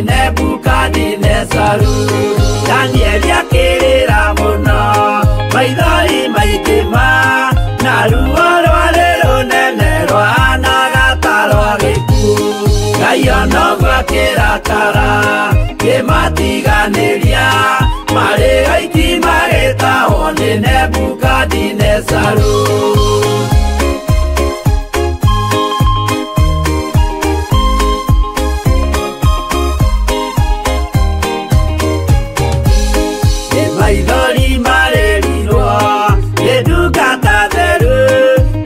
Nebukadinesaru. Danieli akĩrĩra mũno, maithori maingĩ ma, na ruo rwarĩ rũnene rwahanaga ta rwa gĩkuũ. Ngai onoguo akĩrakara, kĩmatiganĩria, marĩ oiki magĩtahwo nĩ Nebukadinesaru. Maithori marĩrirwo nĩ ndungata theru,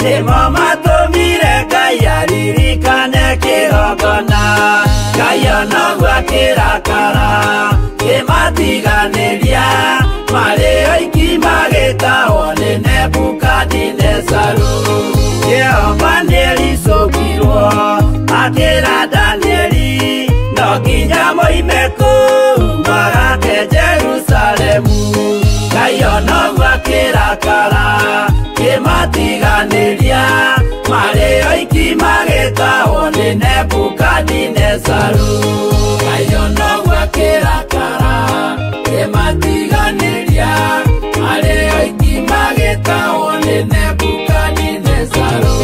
nĩmo matũmire Ngai aririkane kĩgongona. Ngai onoguo akĩrakara, kĩmatiganĩria, marĩ oiki magĩtahwo nĩ Nebukadinesaru. Jehova nĩericũkirwo akĩra Danieli, no nginya moime kũu magake Jerusalemu. Ngai onoguo akĩrakara, kĩmatiganĩria, marĩ oiki magĩtahwo nĩ Nebukadinesaru. Ngai onoguo akĩrakara, kĩmatiganĩria, marĩ oiki magĩtahwo nĩ Nebukadinesaru.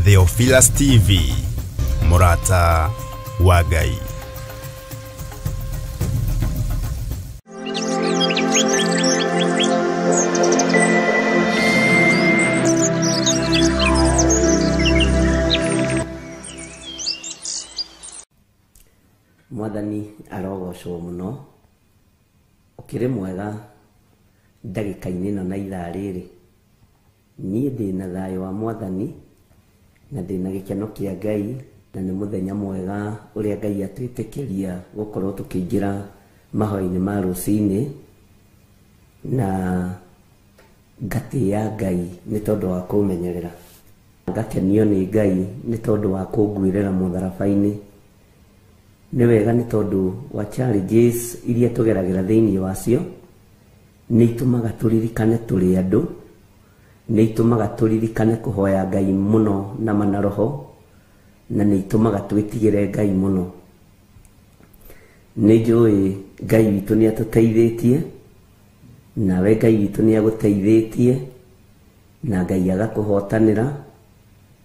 Theophilus TV, Murata wa Ngai. Mwathani arogocwo mũno, ũkĩrĩ mwega ndagĩka-inĩ ĩno na ithaa rĩrĩ. Niĩ ndĩna thayũ wa Mwathani na ndĩna gĩkeno kĩa Ngai, na nĩ mũthenya mwega ũrĩa Ngai atwĩtĩkĩria gũkorwo tũkĩingĩra mahoya-inĩ ma rũcinĩ, na ngatĩĩa Ngai nĩ tondũ wa kũmenyerera, ngakenio nĩ Ngai nĩ tondũ wa kũnguĩrĩra mũtharaba-inĩ. Nĩ wega nĩ tondũ wa challenges iria tũgeragĩra thĩinĩ wacio, nĩ itũmaga tũririkane tũrĩ andũ, nĩ itũmaga tũririkane kũhoya Ngai mũno na manaroho, na nĩ itũmaga twĩtigĩre Ngai mũno. Nĩ njũĩ Ngai witũ nĩ atũteithĩtie, nawe Ngai witũ nĩ agũteithĩtie, na Ngai agakũhotanĩra,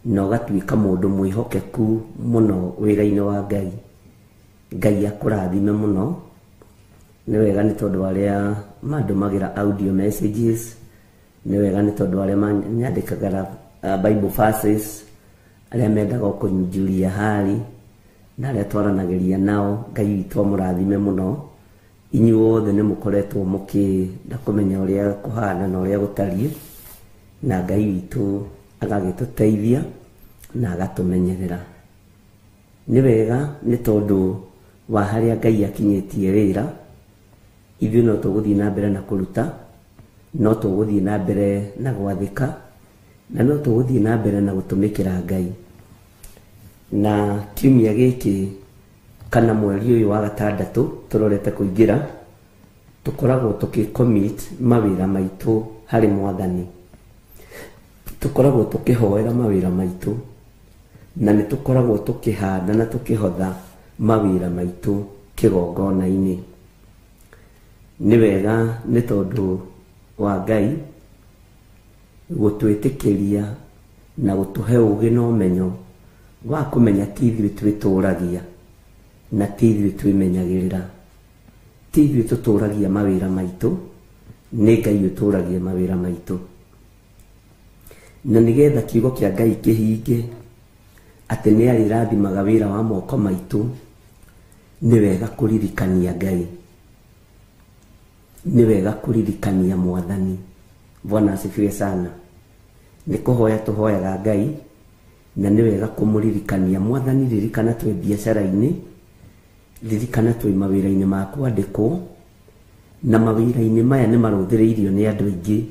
na ũgatuĩka mũndũ mwĩhokeku mũno wĩra-inĩ wa Ngai. Ngai akũrathime mũno. Nĩ wega nĩ tondũ arĩa mandũmagĩra audio messages, nĩ wega nĩ tondũ arĩa manyandĩkagĩra Bible verses, arĩa mendaga kũnjuria hali, na arĩa twaranagĩria nao, Ngai witũ amũrathime mũno. Inyuothe nĩ mũkoretwo mũkĩenda kũmenya ũrĩa kũhana na ũrĩa gũtariĩ, na Ngai witũ agagĩtũteithia na agatũmenyerera. Nĩ wega nĩ tondũ wa harĩa Ngai akinyĩtie wĩra, ithuĩ no tũgũthiĩ na mbere na kũruta, no tũgũthiĩ na mbere na gwathĩka, na no tũgũthiĩ na mbere na gũtũmĩkĩra Ngai. Na kiumia gĩkĩ kana mweri ũyũ wa gatandatũ tũrorete kũingĩra, tũkoragwo tũkĩ-commit mawĩra maitũ harĩ Mwathani. Tũkoragwo tũkĩhoera mawĩra maitũ, na nĩ tũkoragwo tũkĩhanda na tũkĩhotha mawĩra maitũ kĩgongona-inĩ. Nĩ wega nĩ tondũ wa Ngai gũtwĩtĩkĩria na gũtũhe ũũgĩ na ũmenyo wa kũmenya ti ithuĩ twĩtũragia na ti ithuĩ twĩmenyagĩrĩra, ti ithuĩ tũtũragia mawĩra maitũ, nĩ Ngai ũtũragia mawĩra maitũ. Na nĩgetha kiugo kĩa Ngai kĩhinge atĩ nĩ arĩrathimaga wĩra wa moko maitũ, nĩ wega kũririkania Ngai, nĩ wega kũririkania Mwathani. Bwana asifiwe sana. Nĩ kũhoya tũhoyaga Ngai, na nĩ wega kũmũririkania Mwathani. Ririkana twĩ biacara-inĩ, ririkana twĩ mawĩra-inĩ ma kwandĩkwo, Na mawĩra-inĩ maya nĩ marũthĩrĩirio nĩ andũ aingĩ.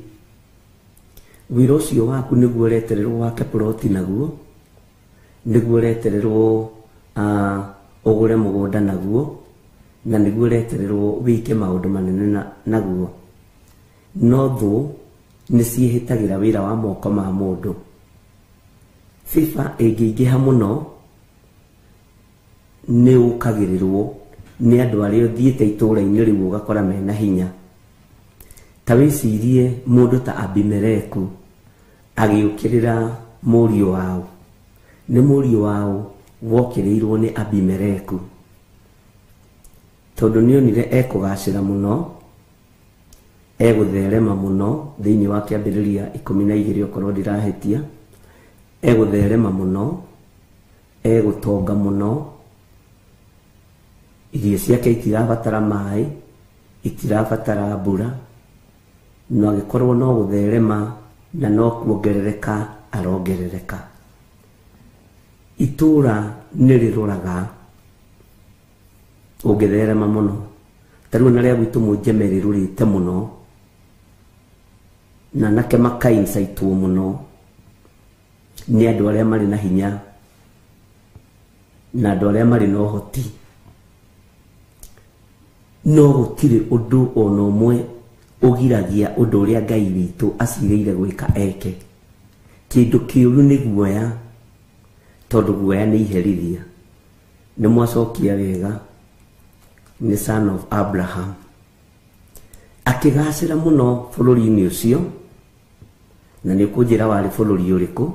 Wĩra ũcio waku nĩguo ũretererwo wake ploti naguo, nĩguo ũretererwo ũgũre mũgũnda naguo, na nĩguo ũretererwo wĩke maũndũ manene naguo. No thũ nĩ ciĩhĩtagĩra wĩra wa moko ma mũndũ. Favor ĩngĩingĩha mũno nĩ ũkagĩrĩrwo nĩ andũ arĩa ũthiĩte itũũra-inĩ rĩu ũgakora mena hinya. Ta wĩcirie mũndũ ta Abimeleku agĩũkĩrĩra mũriũ wao. Nĩ mũriũ wao wokĩrĩirwo nĩ Abimeleku, tondũ nĩonire ekũgacĩra mũno, egũtherema mũno thĩinĩ wa kĩambĩrĩria 12 okorwo ndirahĩtia, egũtherema mũno, egũtonga mũno, irio ciake itirabatara maĩ, itirabatara mbura, no agĩkorwo no gũtherema na no kuongerereka arongerereka. Itũũra nĩ rĩroraga ũngĩtherema mũno. Ta rĩu ona rĩa gwitũ Mũnjeme rĩrũrĩte mũno, na anake makaincaitwo mũno nĩ andũ arĩa marĩ na hinya na andũ arĩa marĩ na ũhoti. No gũtirĩ ũndũ ona ũmwe ũgiragia ũndũ ũrĩa Ngai witũ acirĩire gwĩka eke. Kĩndũ kĩũru nĩ guoya, tondũ guoya nĩ iherithia. Nĩ mwacokia wega, nĩ son of Abraham. Akĩgacĩra mũno bũrũri-inĩ ũcio, na nĩ ũkũnjĩra warĩ bũrũri ũrĩkũ,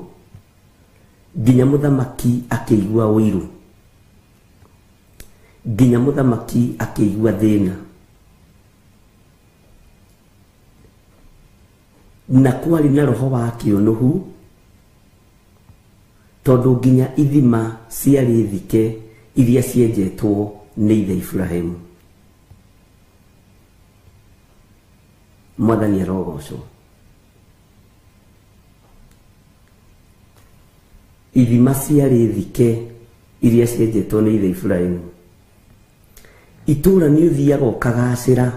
nginya mũthamaki akĩigua ũiru, nginya mũthamaki akĩigua thĩna. Na kwarĩ na roho wa kĩũnũhu, tondũ nginya ithima ciarĩ thike iria cienjetwo nĩ ithe Iburahĩmu. Mwathani arogocwo. Ithima ciarĩ thike iria cienjetwo nĩ ithe Iburahĩmu. Itũũra nĩ ũthiaga ũkagacĩra,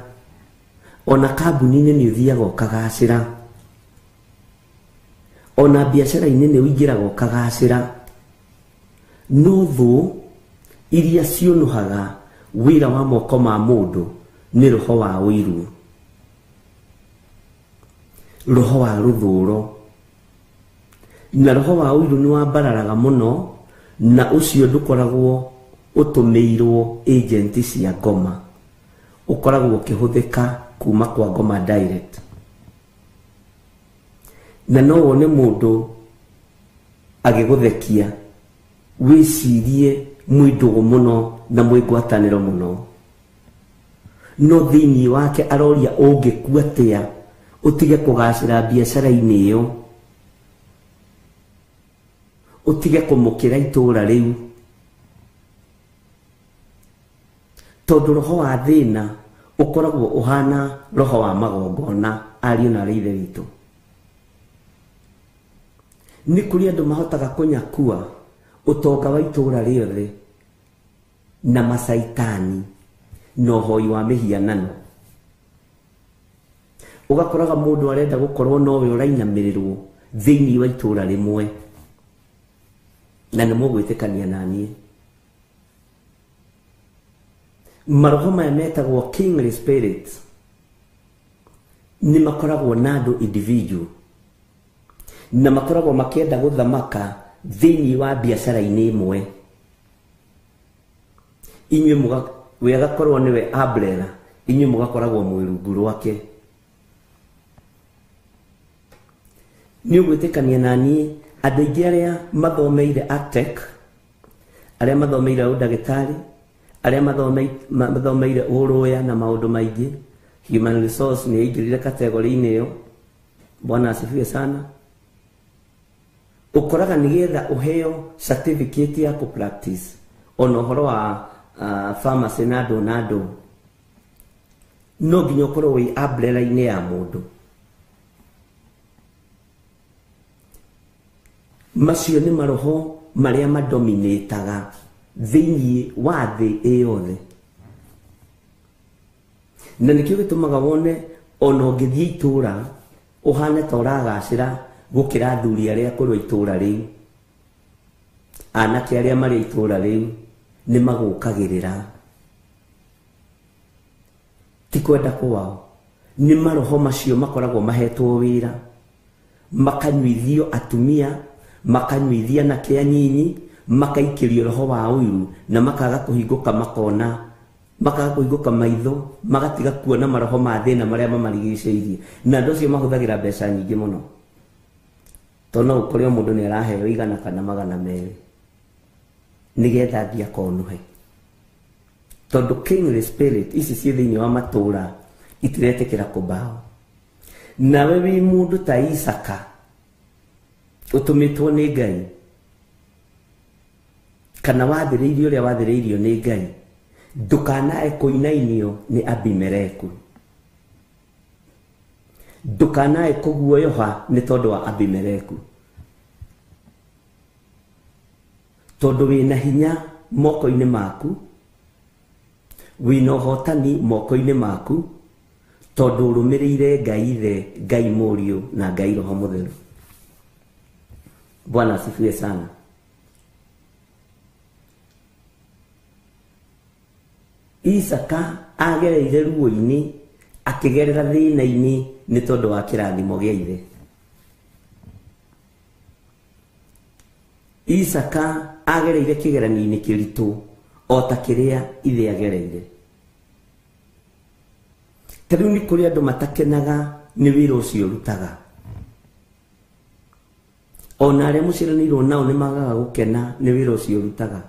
ona kambuni-inĩ nĩ ũthiaga ũkagacĩra, ona biacara-inĩ nĩ ũingĩraga ũkagacĩra. No thũ iria ciũnũhaga wĩra wa moko ma mũndũ nĩ roho wa ũiru, roho wa rũthũro. Na roho wa ũiru nĩ wambararaga mũno, na ũcio ndũkoragwo ũtũmĩirwo agent cia ngoma, ũkoragwo ũkĩhũthĩka kuma kwa ngoma direct. Na no wone mũndũ agĩgũthekia, wĩcirie mwĩ ndũgũ mũno na mwĩ ngwatanĩro mũno, no thĩinĩ wake aroria ũngĩkua atĩa ũtige kũgacĩra biacara-inĩ ĩyo, ũtige kũmũkĩra itũũra rĩu, tondũ roho wa thĩna ũkoragwo ũhana roho wa magongona. Ariũ na aarĩ ithe witũ, nĩ kũrĩ andũ mahotaga kũnyakua ũtonga wa itũũra rĩothe na macaitani na ũhoi wa mĩhianano. Ũgakoraga mũndũ arenda gũkorwo nowe ũrainamĩrĩrwo thĩinĩ wa itũũra rĩmwe, na nĩ mũgwĩtĩkania na niĩ. Maroho maya metagwo kingly spirits nĩ makoragwo na andũ individual, na makoragwo makĩenda gũthamaka thĩinĩ wa biacara-inĩ ĩmwe. Inyuĩ we agakorwo nĩwe umbrella, inyuĩ mũgakoragwo mwĩ rungu rwake. Nĩ ũgwĩtĩkania na niĩ andũ aingĩ arĩa mathomeire Artec, arĩa mathomeire ũndagĩtarĩ, arĩa mathomeire ũrũya na maũndũ maingĩ, human resource nĩ yaingĩrire kategori-inĩ ĩyo. Bwana asifiwe sana. Ũkoraga nĩgetha ũheo certificate ya kũ practice ona ũhoro wa pharmacy na andũ na andũ, no nginya ũkorwo wĩ umbrella-inĩ ya mũndũ. Macio nĩ maroho marĩa madominĩtaga thĩinĩ wa thĩ ĩyothe. Na nĩkĩo gĩtũmaga wone ona ũngĩthiĩ itũũra ũhane ta ũragacĩra gũkĩra athuri arĩa akũrũ a itũũra rĩu, anake arĩa marĩ itũũra rĩu nĩ magũkagĩrĩra. Ti kwenda kwao, nĩ maroho macio makoragwo mahetwo wĩra, makanyuithio atumia, makanyuithia anake anyinyi, makaikĩrio roho wa ũiru na makaga kũhingũka makona, makaga kũhingũka maitho, magatiga kuona maroho ma thĩna marĩa mamarigicĩirie. Na andũ acio mahũthagĩra mbeca nyingĩ mũno, tondũ no ũkore o mũndũ nĩ araheo 100 kana 200 nĩgetha athiĩ akonũhe, tondũ kingly spirit ici ciĩ thĩinĩ wa matũũra itiretĩkĩra kũmbaho. Nawe wĩ mũndũ ta Isaka ũtũmĩtwo nĩ Ngai, kana wathĩrĩirio ũrĩa wathĩrĩirio nĩ Ngai, ndũkanae kũinainio nĩ Abimeleku, ndũkanae kũguoyoha nĩ tondũ wa Abimeleku, tondũ wĩna hinya moko-inĩ maku, wĩna ũhotani moko-inĩ maku, tondũ ũrũmĩrĩire Ngai Ithe, Ngai Mũriũ na Ngai Roho Mũtheru. Bwana asifiwe sana. Isaka agereire ruo-inĩ, akĩgerera thĩna-inĩ nĩ tondũ wa kĩrathimo gĩa ithe. Isaka agereire kĩgeranio-inĩ kĩritũ o ta kĩrĩa ithe agereire. Ta rĩu nĩ kũrĩ andũ matakenaga nĩ wĩra ũcio ũrutaga, ona arĩa mũciaranĩirwo nao nĩ magaga gũkena nĩ wĩra ũcio ũrutaga.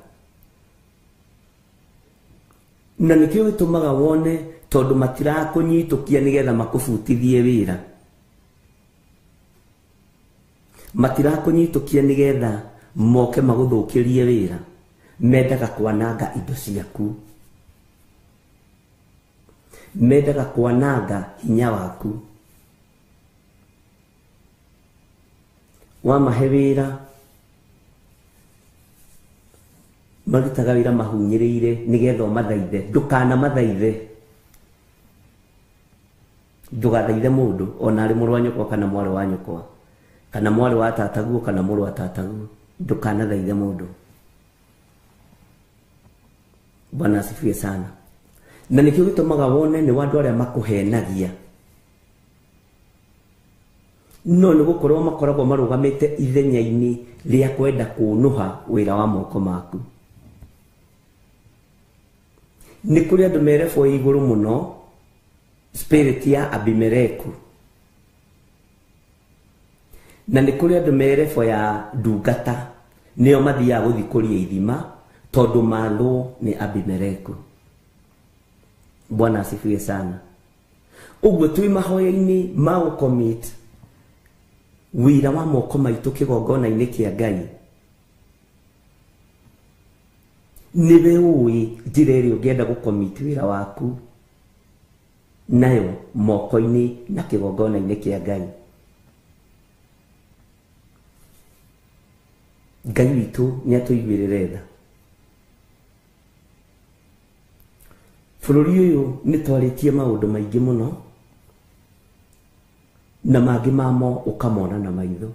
Na nĩkĩo gĩtũmaga wone tondũ matirakũnyitũkia nĩgetha makũbutithie wĩra, matirakũnyitũkia nĩgetha moke magũthũkĩrie wĩra, mendaga kwananga indo ciaku, mendaga kwananga hinya waku. Wamahe wĩra, marutaga wĩra mahunyĩrĩire nĩgetha ũmathaithe. Ndũkanamathaithe, ndũgathaithe mũndũ ona arĩ mũrũ wa nyũkwa kana mwarĩ wa nyũkwa kana mwarĩ wa tataguo kana mũrũ wa tataguo, ndũkanathaithe mũndũ. Bwana asifiwe sana. Na nĩkĩo gĩtũmaga wone nĩ andũ arĩa makũhenagia, no nĩ gũkorwo makoragwo marũgamĩte ithenya-inĩ rĩa kwenda kũnũha wĩra wa moko maku. Nĩ kũrĩ andũ merebwo igũrũ mũno spirit ya Abimeleku, na nĩ kũrĩ andũ merebwo ya ndungata, nĩo mathiaga gũthikũria ithima tondũ mathwo nĩ Abimeleku. Bwana asifiwe sana. Ũguo twĩ mahoya-inĩ ma gũcommit wĩra wa moko maitũ kĩgongona-inĩ kĩa Ngai, nĩwe ũĩ njĩra ĩrĩa ũngĩenda gũcommit wĩra waku nayo moko-inĩ na kĩgongona-inĩ kĩa Ngai. Ngai witũ nĩ atũiguĩrĩre tha. Bũrũri ũyũ nĩ twarĩtie maũndũ maingĩ mũno, na mangĩ mamo ũkamona na maitho,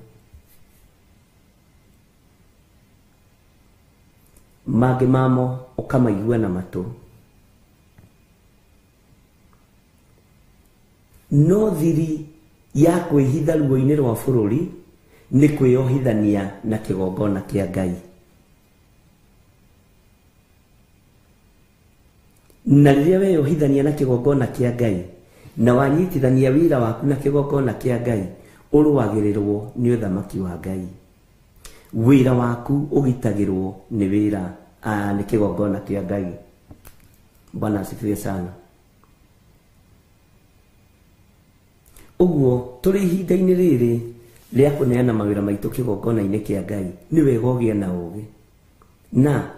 mangĩ mamo ũkamaigua na matũ. No thiri ya kwĩhitha ruo-inĩ rwa bũrũri nĩ kwĩyohithania na kĩgongona kĩa Ngai. Na rĩrĩa weyohithania na kĩgongona kĩa Ngai na wanyitithania wĩra waku na kĩgongona kĩa Ngai, ũrũagĩrĩrwo nĩ ũthamaki wa Ngai. Wĩra waku ũgitagĩrwo nĩ wĩra nĩ kĩgongona kĩa Ngai. Bwana asifiwe sana. Ũguo tũrĩ ihinda-inĩ rĩrĩ rĩa kũneana mawĩra maitũ kĩgongona-inĩ kĩa Ngai, nĩ wega ũgĩe na ũũgĩ, na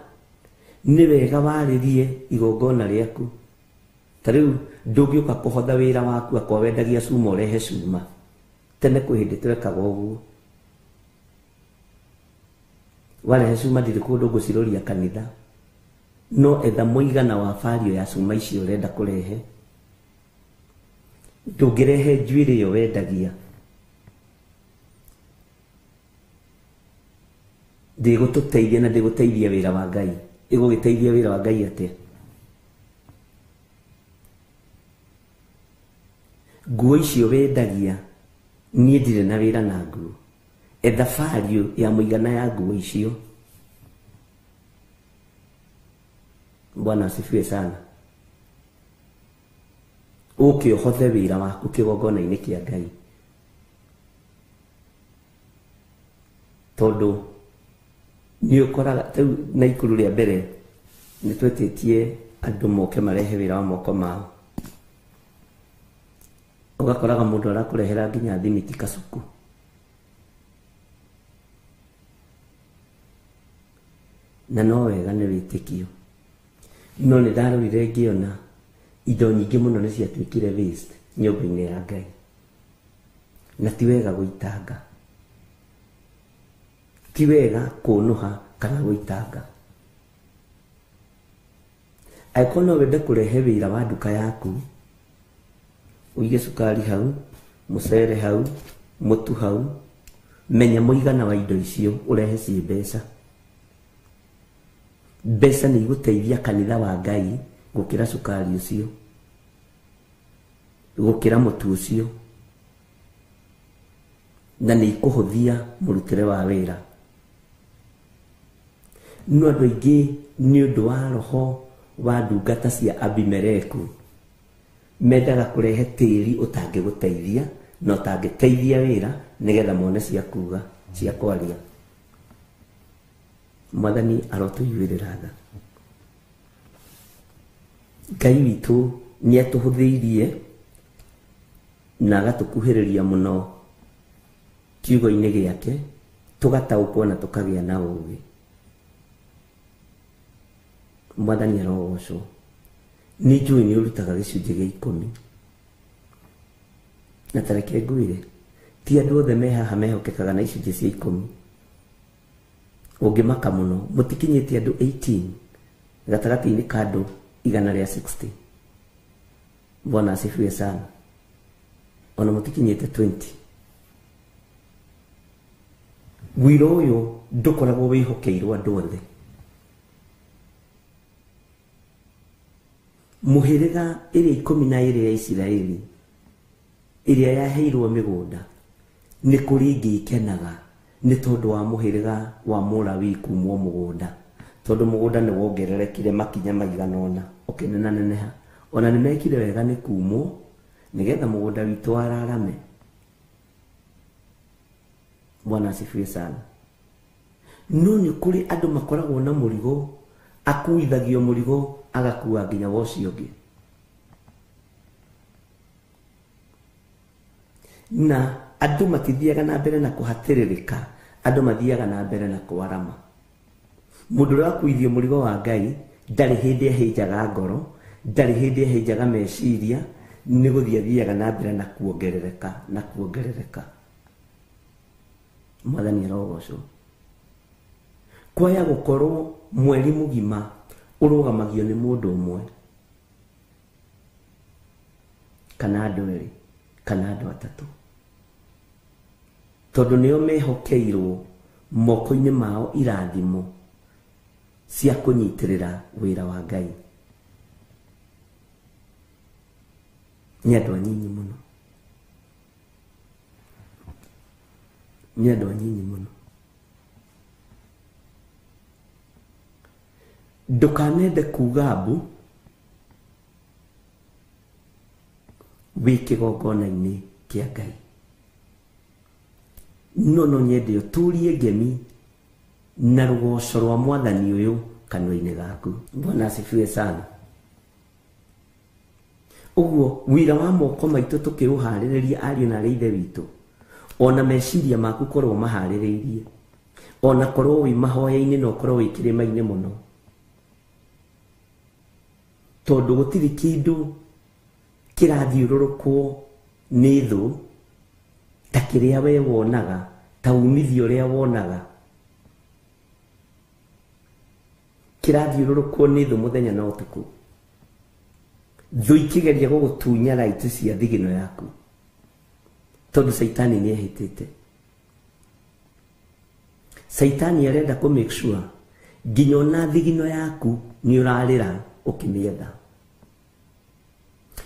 nĩ wega warĩrie igongona rĩaku. Ta rĩu ndũngĩũka kũhotha wĩra waku akwa wendagia cuma ũrehe cuma. Tene kwĩ hĩndĩ twekaga ũguo, warehe cuma ndirĩ kũndũ ngũciroria kanitha, no etha mũigana wa bario ya cuma icio ũrenda kũrehe, Ndũngĩrehe njuĩrĩ ĩyo wendagia, ndĩgũtũteithia na ndĩgũteithia wĩra wa Ngai. Ĩgũgĩteithia wĩra wa Ngai atĩa? Nguo icio wendagia, niĩ ndirĩ na wĩra na nguo. Etha value ya mũigana ya nguo icio. Bwana asifiwe sana. Ũke ũhothe wĩra waku kĩgongona-inĩ kĩa Ngai, tondũ nĩ ũkoraga rĩu na ikuru rĩa mbere nĩ twetĩtie andũ moke marehe wĩra wa moko mao. Ũgakoraga mũndũ arakũrehera nginya thimiti kacuku. Na no wega nĩ wĩtĩkio, no nĩ ndarorire ngĩona indo nyingĩ mũno nĩ ciatuĩkire waste nyũmba-inĩ ya Ngai. Na ti wega gũitanga, ti wega kũnũha kana gũitanga. Angĩkorwo no wende kũrehe wĩra wa nduka yaku, ũige cukari hau, mũcere hau, mũtu hau, menya mũigana wa indo icio ũrehe ciĩ mbeca. Mbeca nĩ igũteithia kanitha wa Ngai gũkĩra cukari ũcio, gũkĩra mũtu ũcio, na nĩ ikũhũthia mũrutĩre wa wĩra. No andũ aingĩ nĩ ũndũ wa roho wa ndungata cia Abimeleku mendaga kũrehe tĩri ũtangĩgũteithia na ũtangĩteithia wĩra, nĩgetha mone cia kuga, cia kwaria. Mwathani arotũiguĩrĩra tha. Ngai witũ nĩ atũhũthĩirie na agatũkuhĩrĩria mũno kiugo-inĩ gĩake, tũgataũkwo na tũkagĩa na ũũgĩ. Mwathani arogocwo. Nĩ njũĩ nĩ ũrutaga gĩcunjĩ gĩa 10, na ta reke ngwĩre, ti andũ othe me haha mehokekaga na icunjĩ cia 10. Ũngĩmaka mũno, mũtikinyĩtie andũ 18 gatagatĩ-inĩ ka andũ 160. Bwana asifiwe sana. Ona mũtikinyĩte 20. Wĩra ũyũ ndũkoragwo wĩhokeirwo andũ othe. Mũhĩrĩga ĩrĩa 12 ya Isiraeli ĩrĩa yaheirwo mĩgũnda nĩ kũrĩ ĩngĩ ikenaga nĩ tondũ wa mũhĩrĩga wa Mũlawi kumwo mũgũnda, tondũ mũgũnda nĩ wongererekire makinya maigana ũna ũkĩnenaneneha. Ona nĩ mekire wega nĩ kumwo nĩgetha mũgũnda witũ wararame. Bwana asifiwe sana. No nĩ kũrĩ andũ makoragwo na mũrigo, akuithagio mũrigo agakua nginya wa ũcio ũngĩ. Na andũ matithiaga na mbere na kũhatĩrĩrĩka, andũ mathiaga na mbere na kwarama. Mũndũ ũrĩa wakuithio mũrigo wa Ngai ndarĩ hĩndĩ ahĩnjaga ngoro, ndarĩ hĩndĩ ahĩnjaga meciria, nĩ gũthiĩ athiaga na mbere na kuongerereka na kuongerereka. Mwathani arogocwo. Kwaya gũkorwo mweri mũgima ũrũgamagio nĩ mũndũ ũmwe kana andũ erĩ kana andũ atatũ, tondũ nĩo mehokeirwo moko-inĩ mao irathimo cia kũnyitĩrĩra wĩra wa Ngai. Nĩ andũ anyinyi mũno, nĩ andũ anyinyi mũno. Ndũkanende kuga mbu wĩ kĩgongona-inĩ kĩa Ngai. No no nyende ũtũrie ngemi na rũgoco rwa Mwathani ũyũ kanua-inĩ gaku. Bwana asifiwe sana. Ũguo wĩra wa moko maitũ tũkĩũharĩrĩria ariũ na arĩ ithe witũ, ona meciria maku korwo maharĩrĩirie, ona korwo wĩ mahoya-inĩ na ũkorwo wĩ kĩrĩma-inĩ mũno, tondũ gũtirĩ kĩndũ kĩrathiũrũrũkwo nĩ thũ ta kĩrĩa we wonaga, ta umithio ũrĩa wonaga. Kĩrathiũrũrũkwo nĩ thũ mũthenya na ũtukũ, Thũ ikĩgeria gũgũtunya right cia thigino yaku, tondũ Caitani nĩ ehĩtĩte. Caitani arenda kũ make sure nginya ona thigino yaku nĩ ũrarĩra ũkĩmĩetha,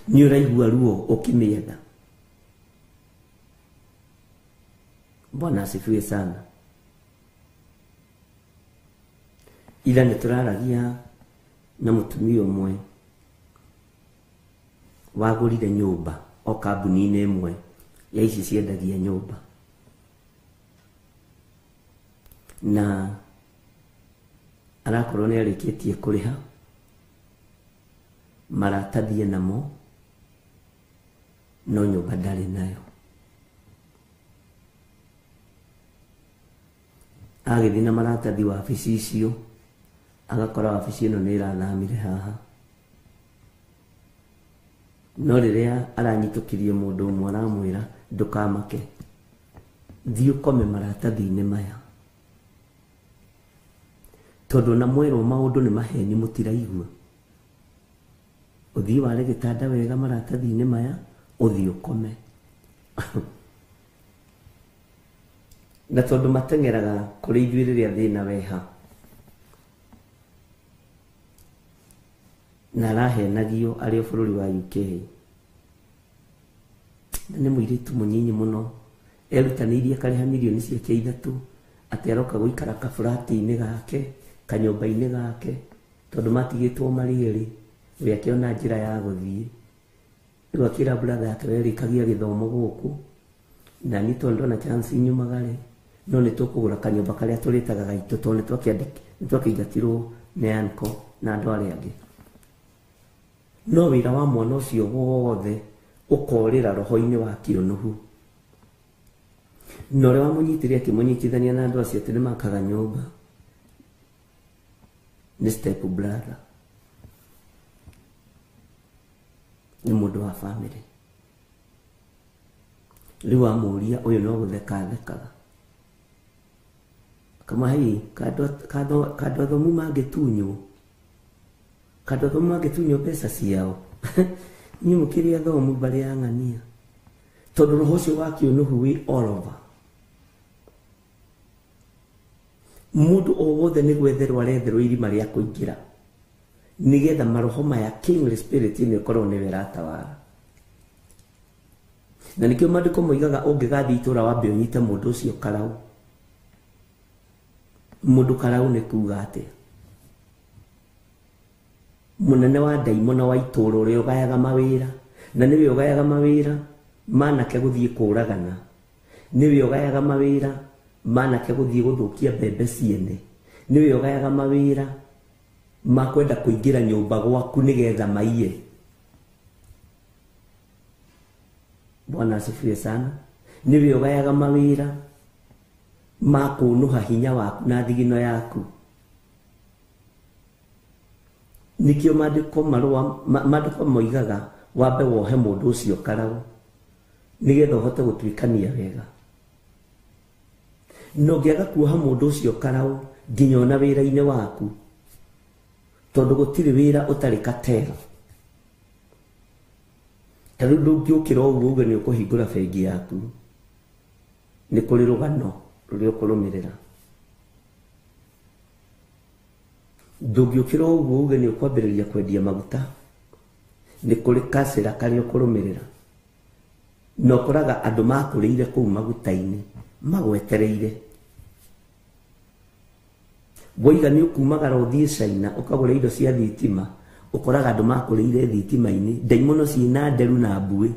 nĩ ũraigua ruo ũkĩmĩetha. Bwana asifiwe sana. Ira nĩ tũraragia na mũtumia ũmwe wagũrire nyũmba o kambuni-inĩ ĩmwe ya ici ciendagia nyũmba, na arakorwo nĩ arĩkĩtie kũrĩha maratathi namo, no nyũmba ndarĩ nayo. Agĩthiĩ na maratathi wabici icio, agakora wabici ĩno nĩ ĩrathamire haha. No rĩrĩa aranyitũkirie mũndũ ũmwe aramwĩra ndũkamake, thiĩ ũkome maratathi-inĩ maya, tondũ na mwerwo maũndũ nĩ maheni mũtiraigua. Ũthiĩ ware gĩtanda wega maratathi-inĩ maya, ũthiĩ ũkome. Na tondũ mateng'eraga kũrĩ ithuĩ rĩrĩa thĩna weha, na arahenagio arĩ o bũrũri wa UK, na nĩ mũirĩtu mũnyinyi mũno, erutanĩirie akarĩha mirioni ciake 3 atĩ aroka gũikara kaburati-inĩ gake, kanyũmba-inĩ gake, tondũ matigĩtwo marĩ erĩ, we akĩona njĩra ya gũthiĩ. Rĩu akĩra brother yake, we rĩkagia gĩthomo gũkũ, na niĩ tondũ ndona chance nyumagare, no nĩ tũkũgũra kanyũmba karĩa tũrĩtaga gaitũ, tondũ nĩ twakĩingatirwo nĩ uncle na andũ arĩa angĩ. No wĩra wa mwana ũcio wothe ũkorĩra roho-inĩ wa kĩũnũhu. Na ũrĩa wamũnyitire akĩmũnyitithania na andũ acio atĩ nĩ makaga nyũmba nĩ step brother, nĩ mũndũ wa family. Rĩu amũria ũyũ no gũtheka athekaga, akamwĩra kandũ athomu mangĩtunywo, kandũ athomu mangĩtunywo mbeca ciao, inyuĩ mũkĩrĩ athomu mbarĩ ya ng'ania. Tondũ roho ũcio wa kĩũnũhu wĩ all over. Mũndũ o wothe nĩ gwetherwo aretherwo irima rĩa kũingĩra, nĩgetha maroho maya kingly spirit ĩno ĩkorwo nĩwe ĩratawara. Na nĩkĩo maandĩko moigaga ũngĩgathiĩ itũũra wambe ũnyite mũndũ ũcio karau. Mũndũ karau nĩ kuga atĩa? Mũnene wa ndaimono wa itũũra ũrĩa ũgayaga mawĩra, na nĩwe ũgayaga mawĩra manake gũthiĩ kũũragana, nĩwe ũgayaga mawĩra manake gũthiĩ gũthũkia mbembe ciene, nĩwe ũgayaga mawĩra ma kwenda kũingĩra nyũmba gwaku nĩgetha maiye. Bwana asifiwe sana. Nĩwe ũgayaga mawĩra ma kũnũha hinya waku na thigino yaku. Nĩkĩo maandĩko marũa maandĩko moigaga wambe wohe mũndũ ũcio karau nĩgetha ũhote gũtuĩkania wega. No ũngĩaga kuoha mũndũ ũcio karau nginya ona wĩra-inĩ waku, tondũ gũtirĩ wĩra ũtarĩ katera. Ta rĩu ndũngĩũkĩra ũguo uge nĩ ũkũhingũra bengi yaku, nĩ kũrĩ rũgano rũrĩa ũkũrũmĩrĩra. Ndũngĩũkĩra ũguo uge nĩ ũkwambĩrĩria kwendia maguta, nĩ kũrĩ kacĩra karĩa ũkũrũmĩrĩra. Na ũkoraga andũ makũrĩire kũu maguta-inĩ magwetereire. Woiga nĩ ũkumagara ũthiĩ China ũkagũra indo cia thitima, ũkoraga andũ makũrĩire thitima-inĩ, ndaimono ciĩna nderu na mbuĩ.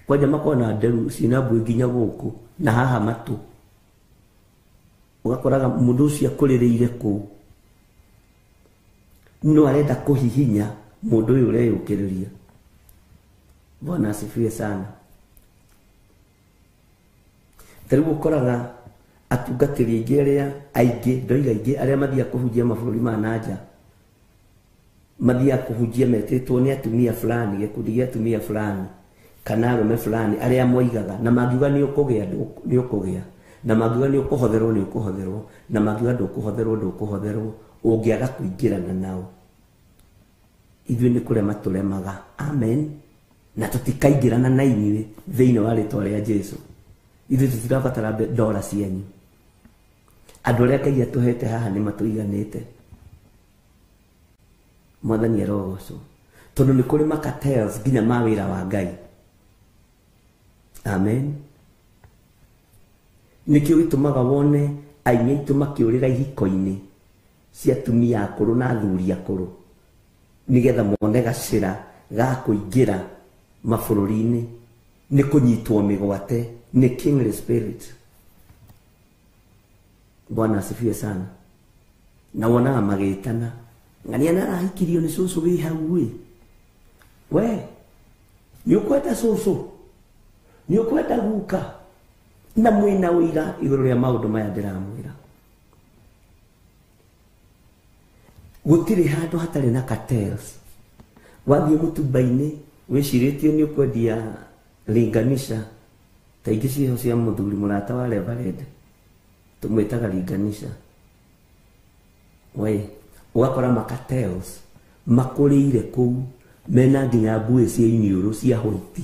Kwanja makoragwo na nderu ciĩna mbuĩ nginya gũkũ na haha matũ. Ũgakoraga mũndũ ũcio akũrĩrĩire kũu, no arenda kũhihinya mũndũ ũyũ ũreyũkĩrĩria. Bwana asifiwe sana. Ta rĩu ũkoraga atungatĩri aingĩ arĩa aingĩ, ndoiga aingĩ arĩa mathiaga kũhunjia mabũrũri ma na nja, mathiaga kũhunjia metĩtwo nĩ atumia fulani, gĩkundi gĩa atumia fulani kana arũme fulani arĩa moigaga, na mangiuga nĩ ũkũgĩa nĩ ũkũgĩa, na mangiuga nĩ ũkũhotherwo nĩ ũkũhotherwo, na mangiuga ndũkũhotherwo ndũkũhotherwo, ũngĩaga kũingĩrana nao. Ithuĩ nĩ kũrema tũremaga. Amen. Na tũtikaingĩrana na inyuĩ thĩinĩ wa rĩtwa rĩa Jesu. Ithuĩ tũtirabatara ndora cianyu. Andũ arĩa Ngai atũhete haha nĩ matũiganĩte. Mwathani arogocwo. Tondũ nĩ kũrĩ macartels nginya ma wĩra wa Ngai. Amen. Nĩkĩo gĩtũmaga wone aini aitũ makĩũrĩra ihiko-inĩ cia atumia akũrũ na athuri akũrũ, nĩgetha mone gacĩra ga kũingĩra mabũrũri-inĩ, nĩ kũnyitwo mĩgwate nĩ kingly spirit. Bwana asifiwe sana. Na wonaga magĩtana, ng'ania narahikirio nĩ cũcũ wĩ hau ĩ. We nĩ ũkwenda cũcũ, nĩ ũkwenda guka, na mwĩna ũira igũrũ rĩa maũndũ maya ndĩramwĩra. Gũtirĩ handũ hatarĩ na cartels. Wathiĩ mũtumba-inĩ wĩcirĩtie nĩ ũkwendia linganisha, ta ingĩ ciĩho cia mũthuri mũrata wa Reverend, tũmwĩtaga linganisha. We ũgakora macartels makũrĩire kũu, mena nginya mbuĩ cia iniũrũ cia hoiti.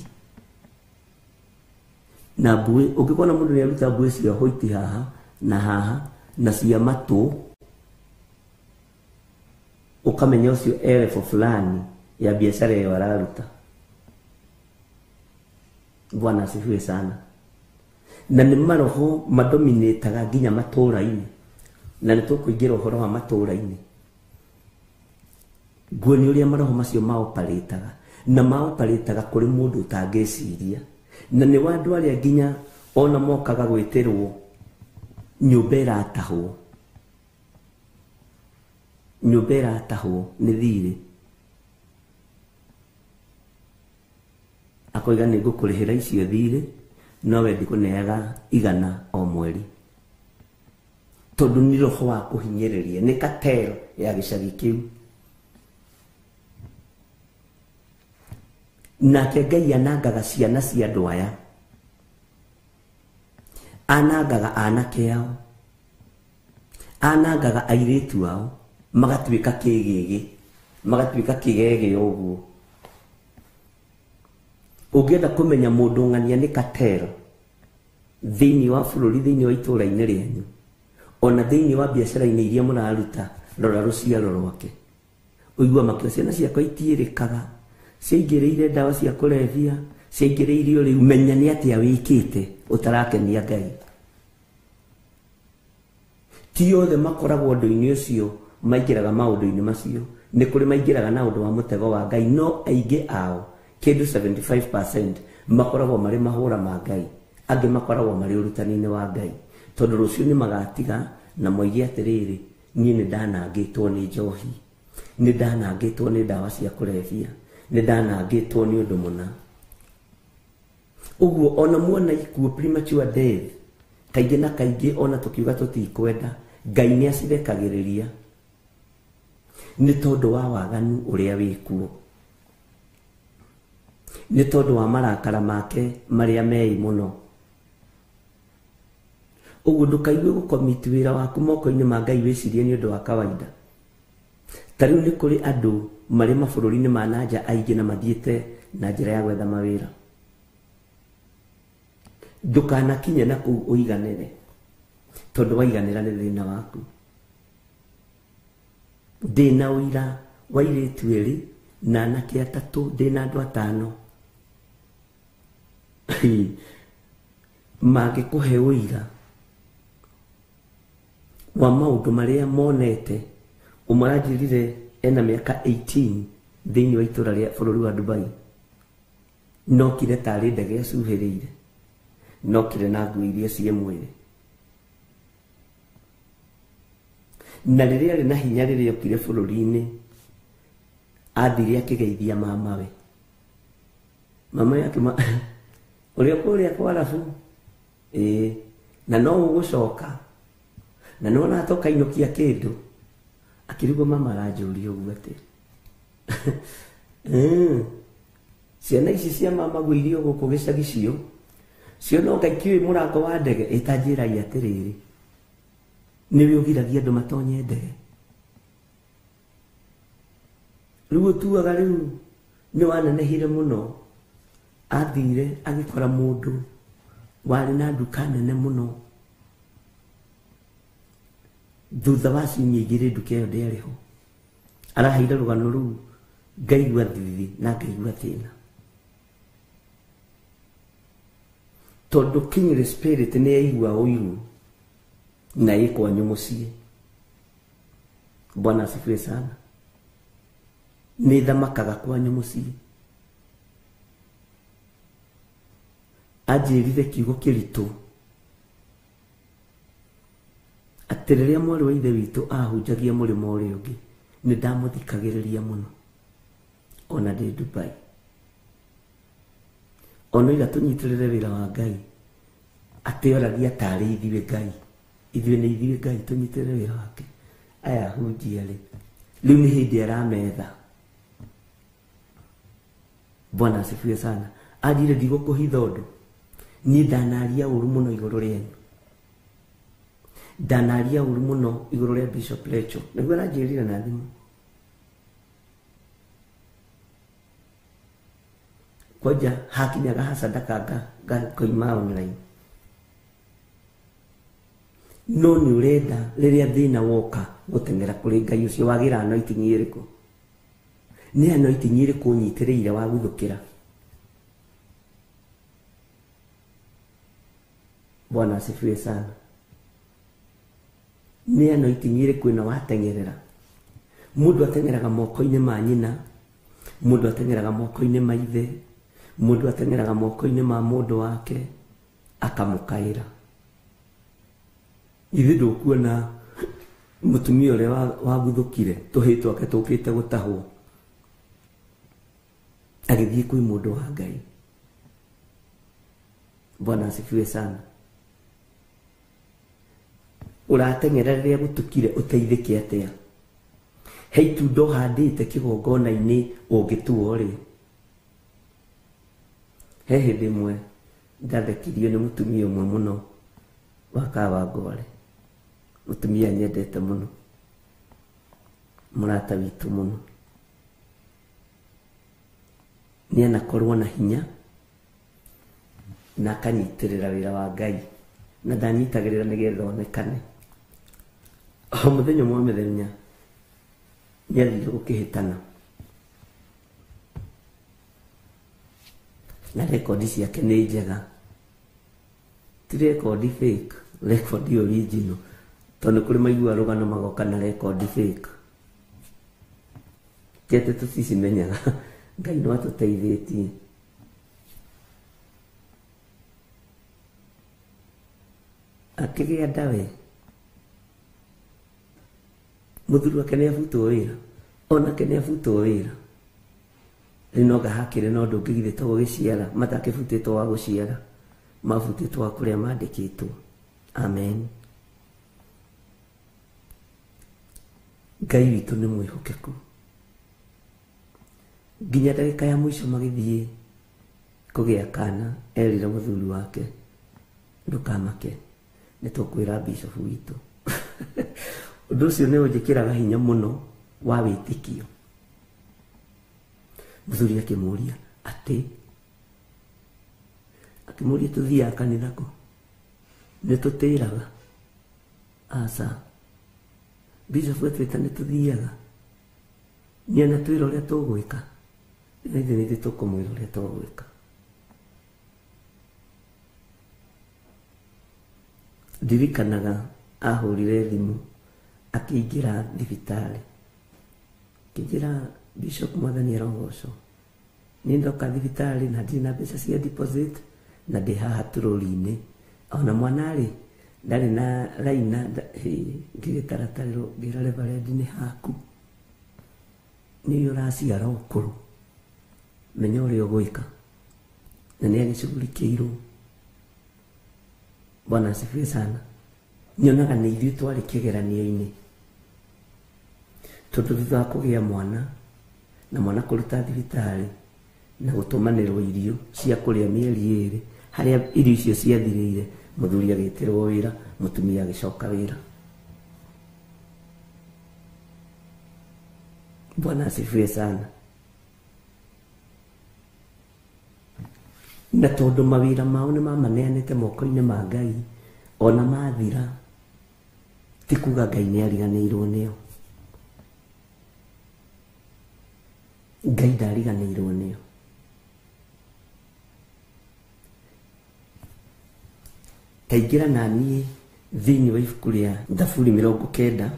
Na mbuĩ, ũngĩkona mũndũ nĩ aruta mbuĩ cia hoiti haha na haha na cia matũ, ũkamenya ũcio e level fulani ya biashara ĩyo araruta. Bwana asifiwe sana. Na nĩ maroho madominĩtaga nginya matũũra-inĩ, na nĩ tũkũingĩra ũhoro wa matũũra-inĩ. Nguo nĩ ũrĩa maroho macio maoparĩtaga, na maoparĩtaga kũrĩ mũndũ ũtangĩciria. Na nĩ wa andũ arĩa nginya ona mokaga gwĩtĩrwo nyũmba ĩratahwo, nyũmba ĩratahwo nĩ thirĩ, akoiga nĩ ngũkũrĩhĩra icio thirĩ, nowe ndikũneaga 100 o mweri. Tondũ nĩ roho wa kũhinyĩrĩria, nĩ cartel ya gĩcagi kĩu. Nake Ngai anangaga ciana cia andũ aya, anangaga anake ao, anangaga airĩtu ao, magatuĩka kĩgĩgĩ, magatuĩka kĩgege ũguo. Ũngĩenda kũmenya mũndũ ng'ania nĩ cartel thĩinĩ wa bũrũri, thĩinĩ wa itũũra-inĩ rĩanyu, ona thĩinĩ wa biacara-inĩ iria mũraruta, rora rũciaro rwake. Ũigua makĩo ciana ciakwa itiĩrĩkaga, ciaingĩrĩire ndawa cia kũrebia, ciaingĩrĩire ũrĩu. Menya nĩ atĩa wĩkĩte ũtarakenia Ngai. Ti othe makoragwo ũndũ-inĩ ũcio maingĩraga maũndũ-inĩ macio, nĩ kũrĩ maingĩraga na ũndũ wa mũtego wa Ngai, no aingĩ ao kĩndũ 75% makoragwo marĩ mahũra ma Ngai, angĩ makoragwo marĩ ũrutani-inĩ wa Ngai, tondũ rũciũ nĩ magatiga na moige atĩrĩrĩ, niĩ nĩ ndanangĩtwo nĩ njohi, nĩ ndanangĩtwo nĩ ndawa cia kũrebia, nĩ ndanangĩtwo nĩ ũndũ mũna. Ũguo ona muona ikuũ premature death, kaingĩ na kaingĩ ona tũkiuga tũtikwenda, Ngai nĩ acirekagĩrĩria nĩ tondũ wa waganu ũrĩa wĩkuo, nĩ tondũ wa marakara make marĩa mei mũno. Ũguo ndũkaigue gũkomiti wĩra waku moko-inĩ ma Ngai wĩcirie nĩ ũndũ wa kawaida. Ta rĩu nĩ kũrĩ andũ marĩ mabũrũri-inĩ ma nanja aingĩ na mathiĩte na njĩra ya gwetha mawĩra. Ndũkanakinye na kũu ũiganĩre, tondũ waiganĩra nĩ thĩna waku. Ndĩna ũira wa airĩtu erĩ na anake atatũ, ndĩna andũ 5 mangĩkũhe ũira wa maũndũ marĩa monete. Ũmwe aranjĩrire ena mĩaka 18 thĩinĩ wa itũũra rĩa bũrũri wa Dubai, nokire tarĩ ndege acuhĩrĩire, nokire na nguo iria ciĩ mwĩrĩ. Na rĩrĩa arĩ na hinya, rĩrĩa okire bũrũri-inĩ, athire akĩgeithia mamawe. Mamawe akĩma ũrĩa kũrĩa kwa Arabu, ĩĩ, na no ũgũcoka, na nĩwona tokainũkia kĩndũ. Akĩrigwo mama aranjũria ũguo atĩ ciana ici cia mama guo irio gũkũ gĩcagi cio cio no Ngai kĩũĩ mũrango wa ndege. Ĩtanjĩragia atĩrĩrĩ, nĩwe ũgiragia andũ matonye ndege. Rĩu ũtuaga rĩu nĩ wanenehire mũno. Athire agĩkora mũndũ warĩ na nduka nene mũno. Thutha wa ciumia igĩrĩ nduka ĩyo ndĩarĩ ho. Araheire rũgano rũu ngaigua thithi na ngaigua thĩna. Tondũ kingly spirit nĩ yaigua ũiru na ĩ kwanyu mũciĩ. Bwana asifiwe sana. Nĩ thamakaga kwanyu mũciĩ. Anjĩrire kiugo kĩritũ atĩ rĩrĩa mwarĩ wa ithe witũ ahunjagia mũrĩmo ũrĩa ũngĩ nĩ ndamũthikagĩrĩria mũno ona ndĩ Dubai. Ona iga tũnyitĩrĩre wĩra wa Ngai atĩ oragia tarĩ ithuĩ Ngai, ithuĩ nĩ ithuĩ Ngai tũnyitĩrĩre wĩra wake. Aya ahunjia rĩ, rĩu nĩ hĩndĩ arametha. Bwana asifiwe sana. Anjĩre ndigũkũhitha ũndũ, niĩ ndanaria ũru mũno igũrũ rĩanyu, ndanaria ũru mũno igũrũ rĩa Bishop Rachel, nĩguo aranjĩrire na thimũ. Kwanja hakinyaga hasadaka ngaima online. No nĩ ũrenda rĩrĩa thĩna woka gũteng'era kũrĩ Ngai ũcio wagĩra anointing ĩrĩkũ? Nĩ anointing ĩrĩkũ ũnyitĩrĩire waguthũkĩra? Bwana asifiwe sana. Nĩ anointing ĩrĩkũ ĩno wateng'erera? Mũndũ ateng'eraga moko-inĩ ma nyina, mũndũ ateng'eraga moko-inĩ ma ithe, mũndũ ateng'eraga moko-inĩ ma mũndũ wake akamũkaĩra. Ithuĩ ndũkuona mũtumia ũrĩa waguthũkire tũhĩĩ twake tũkĩte gũtahwo agĩthiĩ kwĩ mũndũ wa Ngai. Bwana asifiwe sana. Ũrateng'era rĩrĩa gũtukire ũteithĩke atĩa? He itunda ũhandĩte kĩgongona-inĩ ũngĩtuo rĩ. He hĩndĩ ĩmwe ndathekirio nĩ mũtumia ũmwe mũno wa Kawangware, mũtumia nyendete mũno, mũrata witũ mũno. Nĩ anakorwo na hinya na akanyitĩrĩra wĩra wa Ngai, na ndanyitagĩrĩra nĩgetha onekane. O mũthenya ũmwe wa mĩthenya nĩ athire gũkĩhĩtana na rekondi ciake nĩ njega, ti rekondi fake, rekondi original, tondũ kũrĩ maigua rũgano magoka na rekondi fake. Ti atĩ tũticimenyaga, Ngai no atũteithĩtie. Akĩgĩa nda we, mũthuri wake nĩ abutwo wĩra, onake nĩ abutwo wĩra. Rĩu no ngahakĩre na ũndũ ũngĩ githĩ to gũgĩciara, matakĩbutĩtwo wa gũciara, mabutĩtwo wa kũrĩa mandĩkĩtwo. Amen. Ngai witũ nĩ mwĩhokeku. Nginya ndagĩka ya mũico magĩthiĩ kũgĩa kana, erire mũthuri wake, ndũkamake, nĩ tũkwĩra bishop witũ. Ũndũ ũcio nĩ ũnjĩkĩraga hinya mũno wa wĩtĩkio. Mũthuri akĩmũria atĩ, akĩmũria tũthiaga kanitha kũ? Nĩ tũtĩraga? Aca. Bishop atwĩta nĩ tũthiaga. Nĩ anatwĩra ũrĩa tũgwĩka. Na ithuĩ nĩ ithuĩ tũkũmwĩra ũrĩa tũgwĩka. Ndirikanaga ahũrire thimũ akĩingĩra thibitarĩ. Akĩnjĩra Bishop mwathani arogocwo. Niĩ ndoka thibitarĩ na ndirĩ na mbeca cia deposit na ndĩ haha tũrũri-inĩ. Ona mwana rĩ ndarĩ na raina, ngĩgĩtaratarĩrwo ngĩra reverend nĩ haku. Nĩ ũraciara ũkũrũ, menya ũrĩa ũgwĩka. Na nĩ agĩcugurikĩirwo. Bwana asifiwe sana. Nyonaga nĩ ithuĩ twarĩ kĩgeranio-inĩ, tondũ thutha wa kũgĩa mwana na mwana kũruta thibitarĩ na gũtũmanĩrwo irio cia kũrĩa mĩeri ĩrĩ, harĩa irio icio ciathirĩire, mũthuri agĩtĩrwo wĩra, mũtumia agĩcoka wĩra. Bwana asifiwe sana. Na tondu mawira mao ni mamaneanite moko-inĩ ma Ngai, ona mathira ti kuga Ngai nĩ ariganĩirwo nĩo. Ngai ndariganĩirwo nĩo. Taingĩra na niĩ thĩinĩ wa ibuku rĩa Thaburi 90,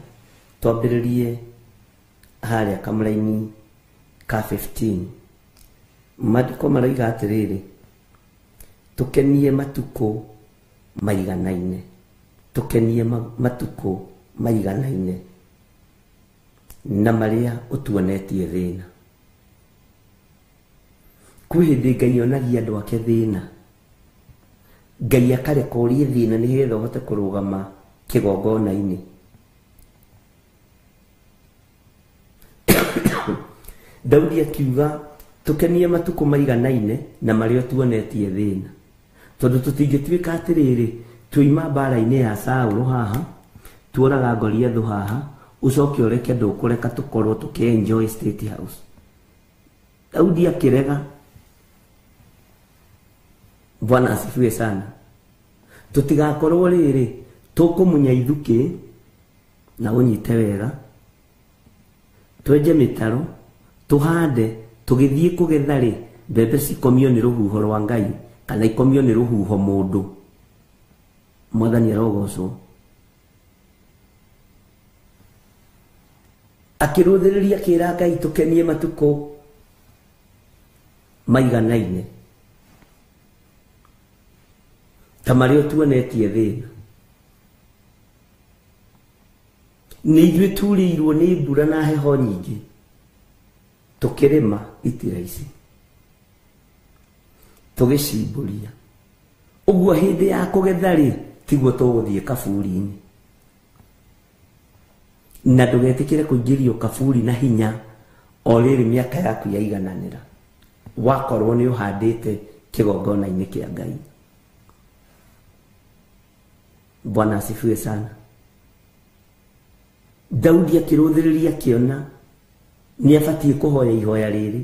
twambĩrĩrie harĩa kamũraini ka 15. Maandĩko maroiga atĩrĩrĩ, tũkenie matukũ maiganaine, tũkenie matukũ maiganaine na marĩa ũtuonetie thĩna. Kwĩ hĩndĩ Ngai onagia andũ ake thĩna, Ngai akareka ũrie thĩna nĩgetha ũhote kũrũgama kĩgongona-inĩ. Daudi akiuga tũkenie matukũ maiganaine na marĩa ũtuonetie thĩna, tondũ tũtingĩtuĩka atĩrĩrĩ tuima mbara-inĩ ya Saũlũ haha, tuoraga Goliathũ haha, ũcoke ũreke ndũkũreka tũkorwo tũkĩ-enjoy State House. Daudi akĩrega. Bwana asifiwe sana. Tũtigakorwo rĩrĩ tũkũmunya ithukĩ na ũnyite wega, twenje mĩtaro, tũhande, tũgĩthiĩ kũgetha rĩ, mbembe cikomio nĩ rũhuho rwa Ngai kana ikomio nĩ rũhuho mũndũ. Mwathani arogocwo. Akĩrũthĩrĩria akĩra Ngai tũkenie matukũ maiganaine ta marĩa ũtuonetie thĩna. Nĩ ithuĩ turĩirwo nĩ mbura na heho nyingĩ, tũkĩrĩma itira ici, tũgĩcimbũria. Ũguo hĩndĩ ya kũgetha rĩ, tiguo tũgũthiĩ kaburi-inĩ. Na ndũgetĩkĩre kũingĩrio kaburi na hinya o rĩrĩ mĩaka yaku yaigananĩra, wakorwo nĩ ũhandĩte kĩgongona-inĩ kĩa Ngai. Bwana asifiwe sana. Daudi akĩrũthĩrĩria akĩona nĩ abatiĩ kũhoya ihoya rĩrĩ.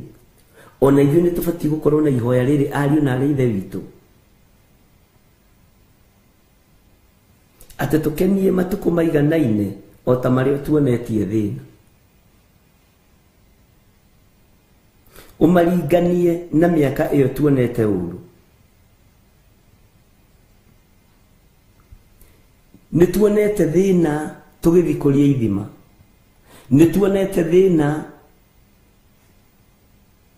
Ona ithuĩ nĩ tũbatiĩ gũkorwo na ihoya rĩrĩ, ariũ na arĩ ithe witũ, atĩ tũkenie matukũ maiganaine o ta marĩa ũtuonetie thĩna, ũmaringanie na mĩaka ĩyo tuonete ũũru. Nĩ tuonete thĩna tũgĩthiĩ kũria ithima, nĩ tuonete thĩna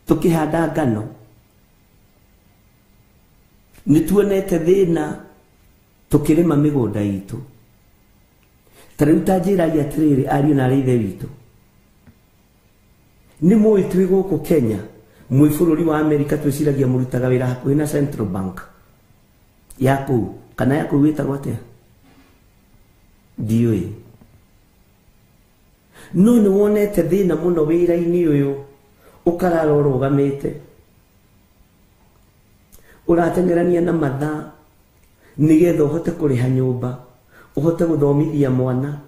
tũkĩhanda ngano, nĩ tuonete thĩna tũkĩrĩma mĩgũnda itũ. Ta rĩu ta njĩrai atĩrĩrĩ, ariũ na arĩ ithe witũ, nĩ mũĩ twĩ gũkũ Kenya, mwĩ bũrũri wa Amerika, twĩciragia mũrutaga wĩra hakuhĩ na Central Bank ya kũu, kana ya kũu ĩtagwo atĩa, ndiũĩ. No nĩ wonete thĩna mũno wĩra-inĩ ũyũ, ũkarara ũrũgamĩte, ũrateng'erania na mathaa nĩgetha ũhote kũrĩha nyũmba, ũhote gũthomithia mwana.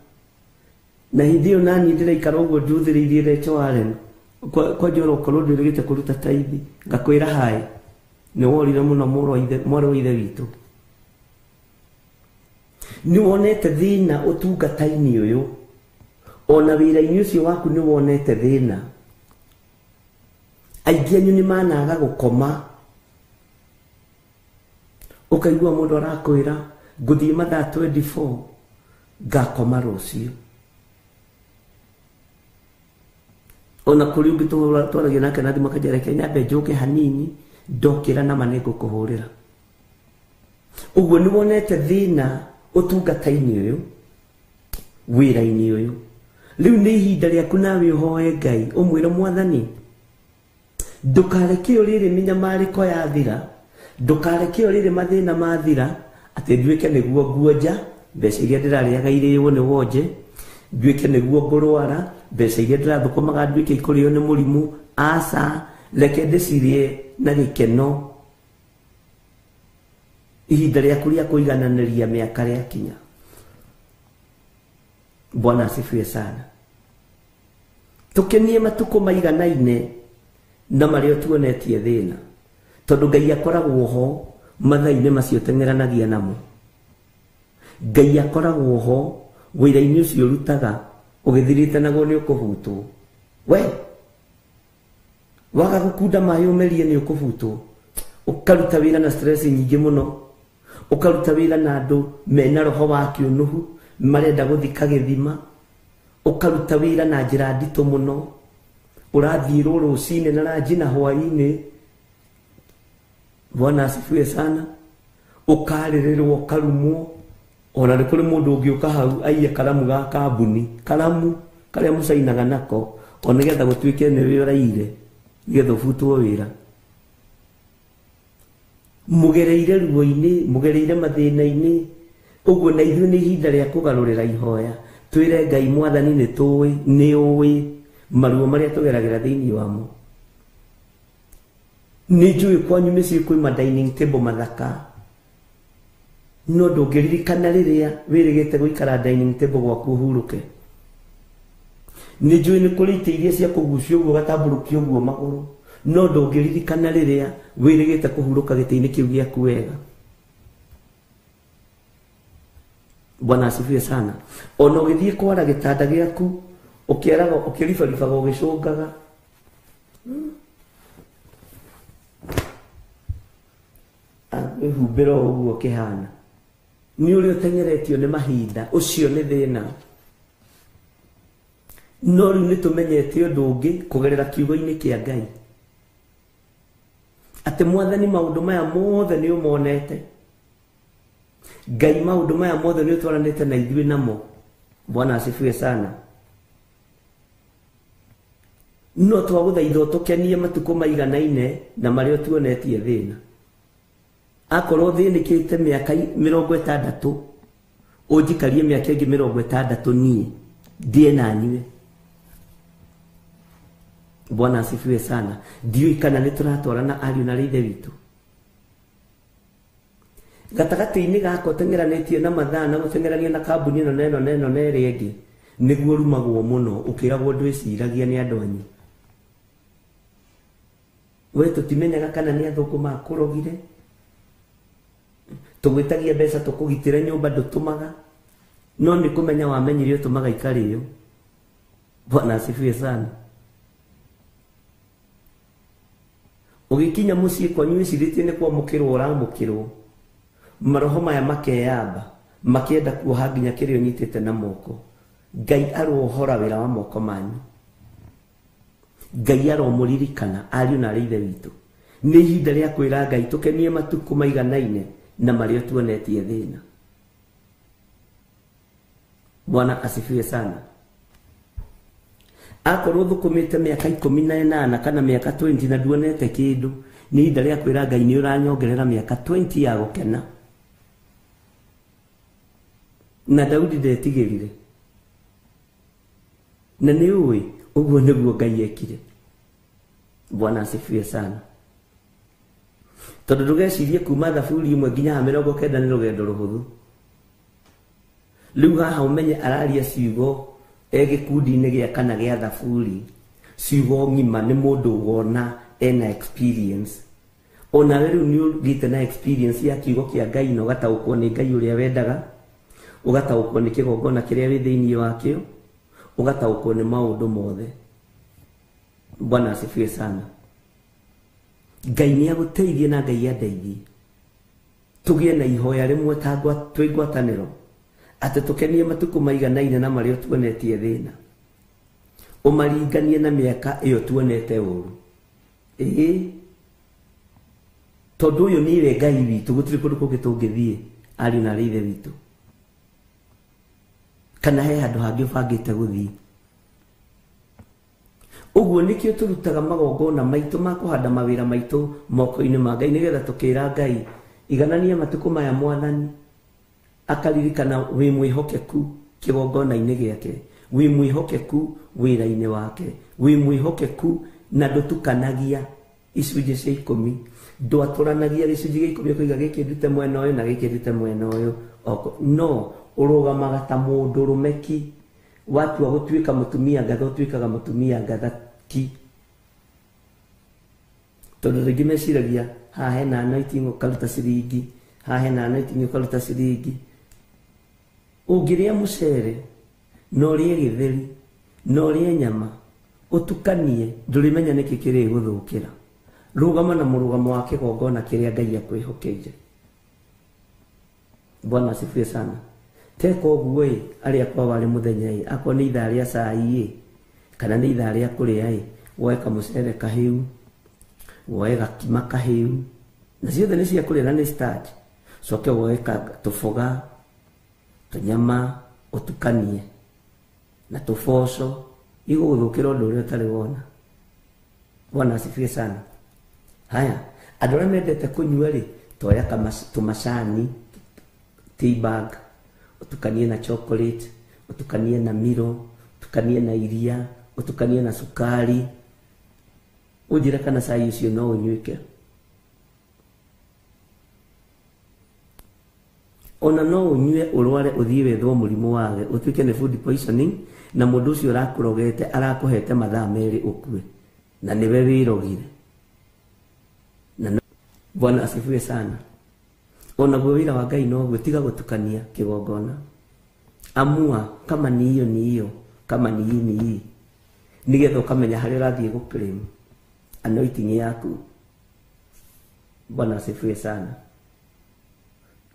Na hĩndĩ ĩyo naniĩ ndĩraikara ũguo njuthĩrĩirie Rachel Allen, kwanja ũrokorwo ndwĩrĩgĩte kũruta taithi, ngakwĩra haĩ, nĩ worire mũno mwarĩ wa ithe witũ. Nĩ wonete thĩna ũtungata-inĩ ũyũ, ona wĩra-inĩ ũcio waku nĩ wonete thĩna. Aingĩ anyu nĩ managa gũkoma, ũkaigua mũndũ arakwĩra ngũthiĩ mathaa 24 ngakoma rũciũ. Ona kũrĩ ũngĩ twaragia nake na thimũ akanjĩra reke nyambe njũke hanini, ndokĩra nama nĩ ngũkũhũrĩra. Ũguo nĩ wonete thĩna ũtungata-inĩ ũyũ, wĩra-inĩ ũyũ. Rĩu nĩ ihinda rĩaku nawe ũhoe Ngai, ũmwĩre Mwathani, ndũkareke o rĩrĩ mĩnyamarĩko yathira, ndũkareke o rĩrĩ mathĩna mathira, atĩ nduĩke nĩguo nguonja mbeca iria ndĩrarĩaga irĩo nĩ wonje, nduĩke nĩguo ngũrwara mbeca iria ndĩrathũkũmaga nduĩke ikũrĩo nĩ mũrimũ. Aca, reke ndĩcirĩe na gĩkeno. Ihinda rĩaku rĩa kũigananĩria mĩaka rĩakinya. Bwana asifiwe sana. Tũkenie matukũ maiganaine na marĩa tuonetie thĩna, tondũ Ngai akoragwo ho mathaa-inĩ macio teng'eranagia namo. Ngai akoragwo ho wĩra-inĩ ũcio ũrutaga ũgĩthirĩte naguo nĩ ũkũhutwo. We waga gũkunda maĩ ũmerie nĩ ũkũhutwo. Ũkaruta wĩra na stress nyingĩ mũno, ũkaruta wĩra na andũ mena roho wa kĩũnũhu marenda gũthika gĩthima, ũkaruta wĩra na njĩra nditũ mũno, ũrathiĩrwo rũcinĩ na ranji na hwaĩ-inĩ. Bwana asifiwe sana. Ũkarĩrĩrwo, ũkarumwo. Ona nĩ kũrĩ mũndũ ũngĩũka hau aiye karamu ga kambuni, karamu karĩa mũcainaga nako, o nĩgetha gũtuĩke nĩwe ũraire, nĩgetha ũbutwo wĩra. Mũgereire ruo-inĩ, mũgereire mathĩna-inĩ. Ũguo na ithuĩ nĩ ihinda rĩa kũgarũrĩra ihoya, twĩre Ngai Mwathani nĩ tũĩ, nĩ ũĩ maruo marĩa tũgeragĩra thĩinĩ wamo. Nĩ njũĩ kwanyu mĩciĩ kwĩ ma dining table mathaka, no ndũngĩririkana rĩrĩa wĩrĩgĩte gũikara dining table gwaku ũhurũke. Nĩ njũĩ nĩ kũrĩ itĩ iria cia kũgucio ũguo ũgatambũrũkia ũguo magũrũ, no ndũngĩririkana rĩrĩa wĩrĩgĩte kũhurũka gĩtĩ-inĩ kĩu gĩaku wega. Bwana asifiwe sana. Ona ũgĩthiĩ kwara gĩtanda gĩaku ũkĩaraga, ũkĩribaribaga, ũgĩcũngaga. Wĩhumbĩra o ũguo kĩhana. Nĩ ũrĩa ũteng'eretio nĩ mahinda, ũcio nĩ thĩna. No rĩu nĩ tũmenyete ũndũ ũngĩ kũgerera kiugo-inĩ kĩa Ngai, atĩ Mwathani maũndũ maya mothe nĩ ũmonete. Ngai maũndũ maya mothe nĩ ũtwaranĩte na ithuĩ namo. Bwana asifiwe sana. No twagũthaitha ũtũkenie matukũ maiganaine na marĩa tuonetie thĩna. Akorwo thĩnĩkĩte mĩaka 60, ũnjikarie mĩaka ĩngĩ 60 niĩ ndĩe na nyue. Bwana asifiwe sana. Ndiũĩ kana nĩ tũratwarana ariũ na ithe witũ. Gatagatĩ-inĩ gaka ũteng'eranĩtie na mathaa na gũteng'erania na kambuni ĩno na ĩno na ĩno na ĩrĩa ĩngĩ, nĩguo ũrumagwo mũno ũkĩragwo ndwĩciragia nĩ andũ anyu. We tũtimenyaga kana nĩ athũngũ makũrogire, tũgwĩtagia mbeca tũkũgitĩre nyũmba ndũtũmaga, no nĩ kũmenya wamenyire ũtũmaga ikarĩo. Bwana asifiwe sana. Ũgĩkinya mũciĩ kwanyu wĩcirĩtie nĩ kwamũkĩrwo ũramũkĩrwo, maroho maya makeyamba makĩenda kuoha nginya kĩrĩa ũnyitĩte na moko. Ngai arohora wĩra wa moko manyu. Ngai aromũririkana ariũ na arĩ ithe witũ. Nĩ ihinda rĩa kwĩra Ngai tũkenie matukũ maiganaine na marĩa tuonetie thĩna. Bwana asifiwe sana. Akorwo thũkũmĩte mĩaka 18 kana mĩaka 20 na nduonete kĩndũ, nĩ ihinda rĩa kwĩra Ngai nĩ ũranyongerera mĩaka 20 ya gũkena. Na Daudi ndetigĩrire, na nĩ ũĩ ũguo nĩguo Ngai ekire. Bwana asifiwe sana. Tondũ ndũgecirie kuma thaburi 1 nginya 90 nĩ rũgendo rũhũthũ. Rĩu haha ũmenye araria ciugo e gĩkundi-inĩ gĩa kana gĩa thaburi, ciugo ng'ima nĩ mũndũ wona ena experience. Onawe rĩu nĩ ũgĩte na experience ya kiugo kĩa Ngai na ũgataũkwo nĩ Ngai ũrĩa wendaga, ũgataũkwo nĩ kĩgongona kĩrĩa wĩ thĩinĩ wakĩo, ũgataũkwo nĩ maũndũ mothe. Bwana asifiwe sana. Ngai nĩ agũteithie na Ngai andeithie tũgĩe na ihoya rĩmwe ta twĩ ngwatanĩro, atĩ tũkenie matukũ maiganaine na marĩa tuonetie thĩna, ũmaringanie na mĩaka ĩyo tuonete ũru. Ĩĩ, tondũ ũyũ nĩwe Ngai witũ, gũtirĩ kũndũ kũngĩ tũngĩthiĩ ariũ na arĩ ithe witũ, kana he handũ hangĩ ũbangĩte gũthiĩ. Ũguo nĩkĩo tũrutaga magongona maitũ ma kũhanda mawĩra maitũ moko-inĩ ma Ngai, nĩgetha tũkĩra Ngai iganania matukũ maya Mwathani akaririkana wĩ mwĩhokeku kĩgongona-inĩ gĩake, wĩ mwĩhokeku wĩra-inĩ wake, wĩ mwĩhokeku na ndũtukanagia icunjĩ cia 10, ndwatũranagia gĩcunjĩ gĩa 10 ũkoiga gĩkĩ ndute mwena ũyũ na gĩkĩ ndute mwena ũyũ, no ũrũgamaga ta mũndũrũme ki. Watua gũtuĩka mũtumia ngatha ũtuĩkaga mũtumia ngatha ki. Tondũ rĩngĩ meciragia haha hena anointing ũkaruta ciringi, haha hena anointing ũkaruta ciringi. Ũngĩrĩa mũcere na ũrĩe gĩtheri na ũrĩe nyama ũtukanie ndũrĩmenya nĩkĩ kĩrĩgũthũkĩra. Rũgama na mũrũgamo wa kĩgongona kĩrĩa Ngai akwĩhokeire. Bwana asifiwe sana. Teka ũguo ĩ, arĩa kwa warĩ mũthenya ĩ, akorwo nĩ ithaa rĩa cai ĩ, kana nĩ ithaa rĩa kũrĩa ĩ, woe kamũcere kahĩu, woe gakima kahĩu, na ciothe nĩ cia kũrĩa na nĩ starch. Coke woe tũboga, tũnyama, ũtukanie na tũboco, igũgũthũkĩra ũndũ ũrĩa ũtarĩ wona. Bwana asifiwe sana. Haya, andũ arĩa mendete kũnyua rĩ, toya tũmacani, tea bag, utukanie na chocolate, utukanie na miro, utukanie na iria, utukanie na sukari. Unjĩre kana cai ũcio no ũnyuĩke. Ona no ũnyue ũrware ũthiĩ wethwo mũrimũ wage, ũtuĩke nĩ food poisoning, na mũndũ ũcio ũrakũrogete arakũhete mathaa merĩ ũkue, na nĩwe wĩrogire. Na Bwana asifiwe sana. Ona guo wĩra wa Ngai noguo, tiga gũtukania kĩgongona. Amua kama ni hiyo ni hiyo, kama ni hii ni hii, nĩgetha ũkamenya harĩa ũrathiĩ gũ-claim anointing yaku. Bwana asifiwe sana.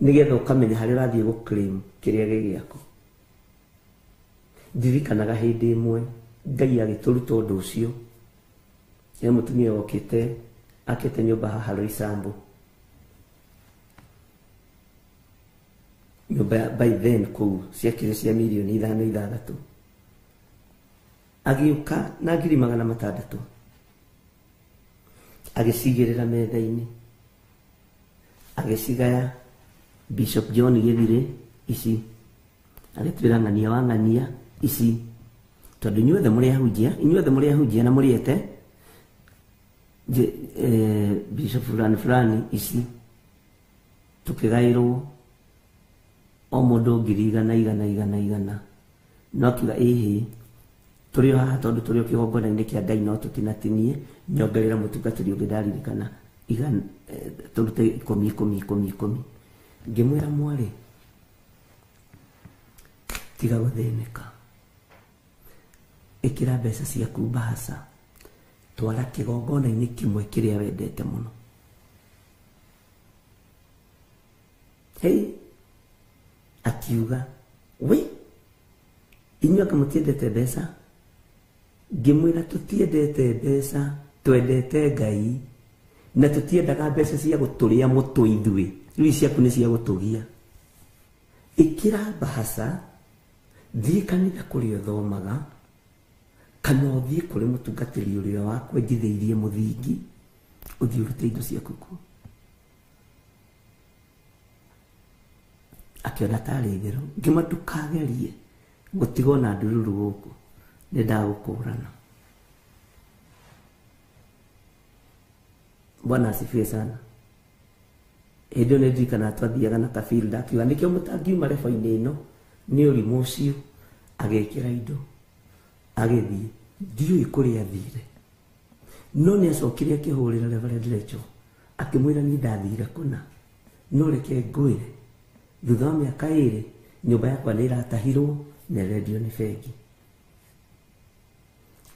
Nĩgetha ũkamenya harĩa ũrathiĩ gũ-claim kĩrĩa gĩ gĩaku. Ndirikanaga hĩndĩ ĩmwe Ngai agĩtũruta ũndũ ũcio. He mũtumia wokĩte akĩte nyũmba haha Roysambu. Nyũmba by then kũu ciakire cia mirioni 5 6. Agĩũka na 600,000 agĩcigĩrĩra metha-inĩ, agĩcigaya Bishop John Gĩthire ici, agĩtwĩra ng'ania wa ng'ania ici, tondũ inyuothe mũrĩ ahunjia, inyuothe mũrĩ ahunjia na mũrĩete Bishop fulani fulani ici. Tũkĩgaĩrwo o mũndũ 100,000 100 100 100. No akiuga ĩhĩ, tũrĩ o haha tondũ tũrĩ o kĩgongona-inĩ kĩa Ngai no tũtinatinie, nyongerera mũtungatĩri ũngĩ ndaririkana tũrute 10 10 10 10. Ngĩmwĩra mwarĩ, tiga gũthĩnĩka, ĩkĩra mbeca ciaku mbahaca, twara kĩgongona-inĩ kĩmwe kĩrĩa wendete mũno. Hei, akiuga we inyuĩ anga mũtiendete mbeca? Ngĩmwĩra tũtiendete mbeca, twendete Ngai, na tũtiendaga mbeca cia gũtũrĩa mũtwe ithuĩ, rĩu ciaku nĩ cia gũtũgia. Ĩkĩra mbahaca, thiĩ kanitha kũrĩa ũthomaga, kana ũthiĩ kũrĩ mũtungatĩri ũrĩa wakwenjithĩirie mũthingi, ũthiĩ ũrute indo ciaku kuo. Akĩona tarĩ itherũ. Ngĩmwĩra ndũkagerie gũtigwo na ndururu gũkũ, nĩ ndagũkũrana. Bwana asifiwe sana. Hĩndĩ ĩyo nĩ ndirikanaga twathiaga na kabilda, akiuga nĩkĩo mũtangiuma reba-inĩ ĩno nĩ ũrimũ ũcio. Agĩkĩra indo agĩthiĩ, ndiũĩ kũrĩa athire, no nĩ acokire akĩhũrĩra Reverend Rachel akĩmwĩra niĩ ndathire kũna, no reke ngwĩre thutha wa mĩaka 2 nyũmba yakwa nĩ ĩratahirwo na ĩrendio nĩ bengi.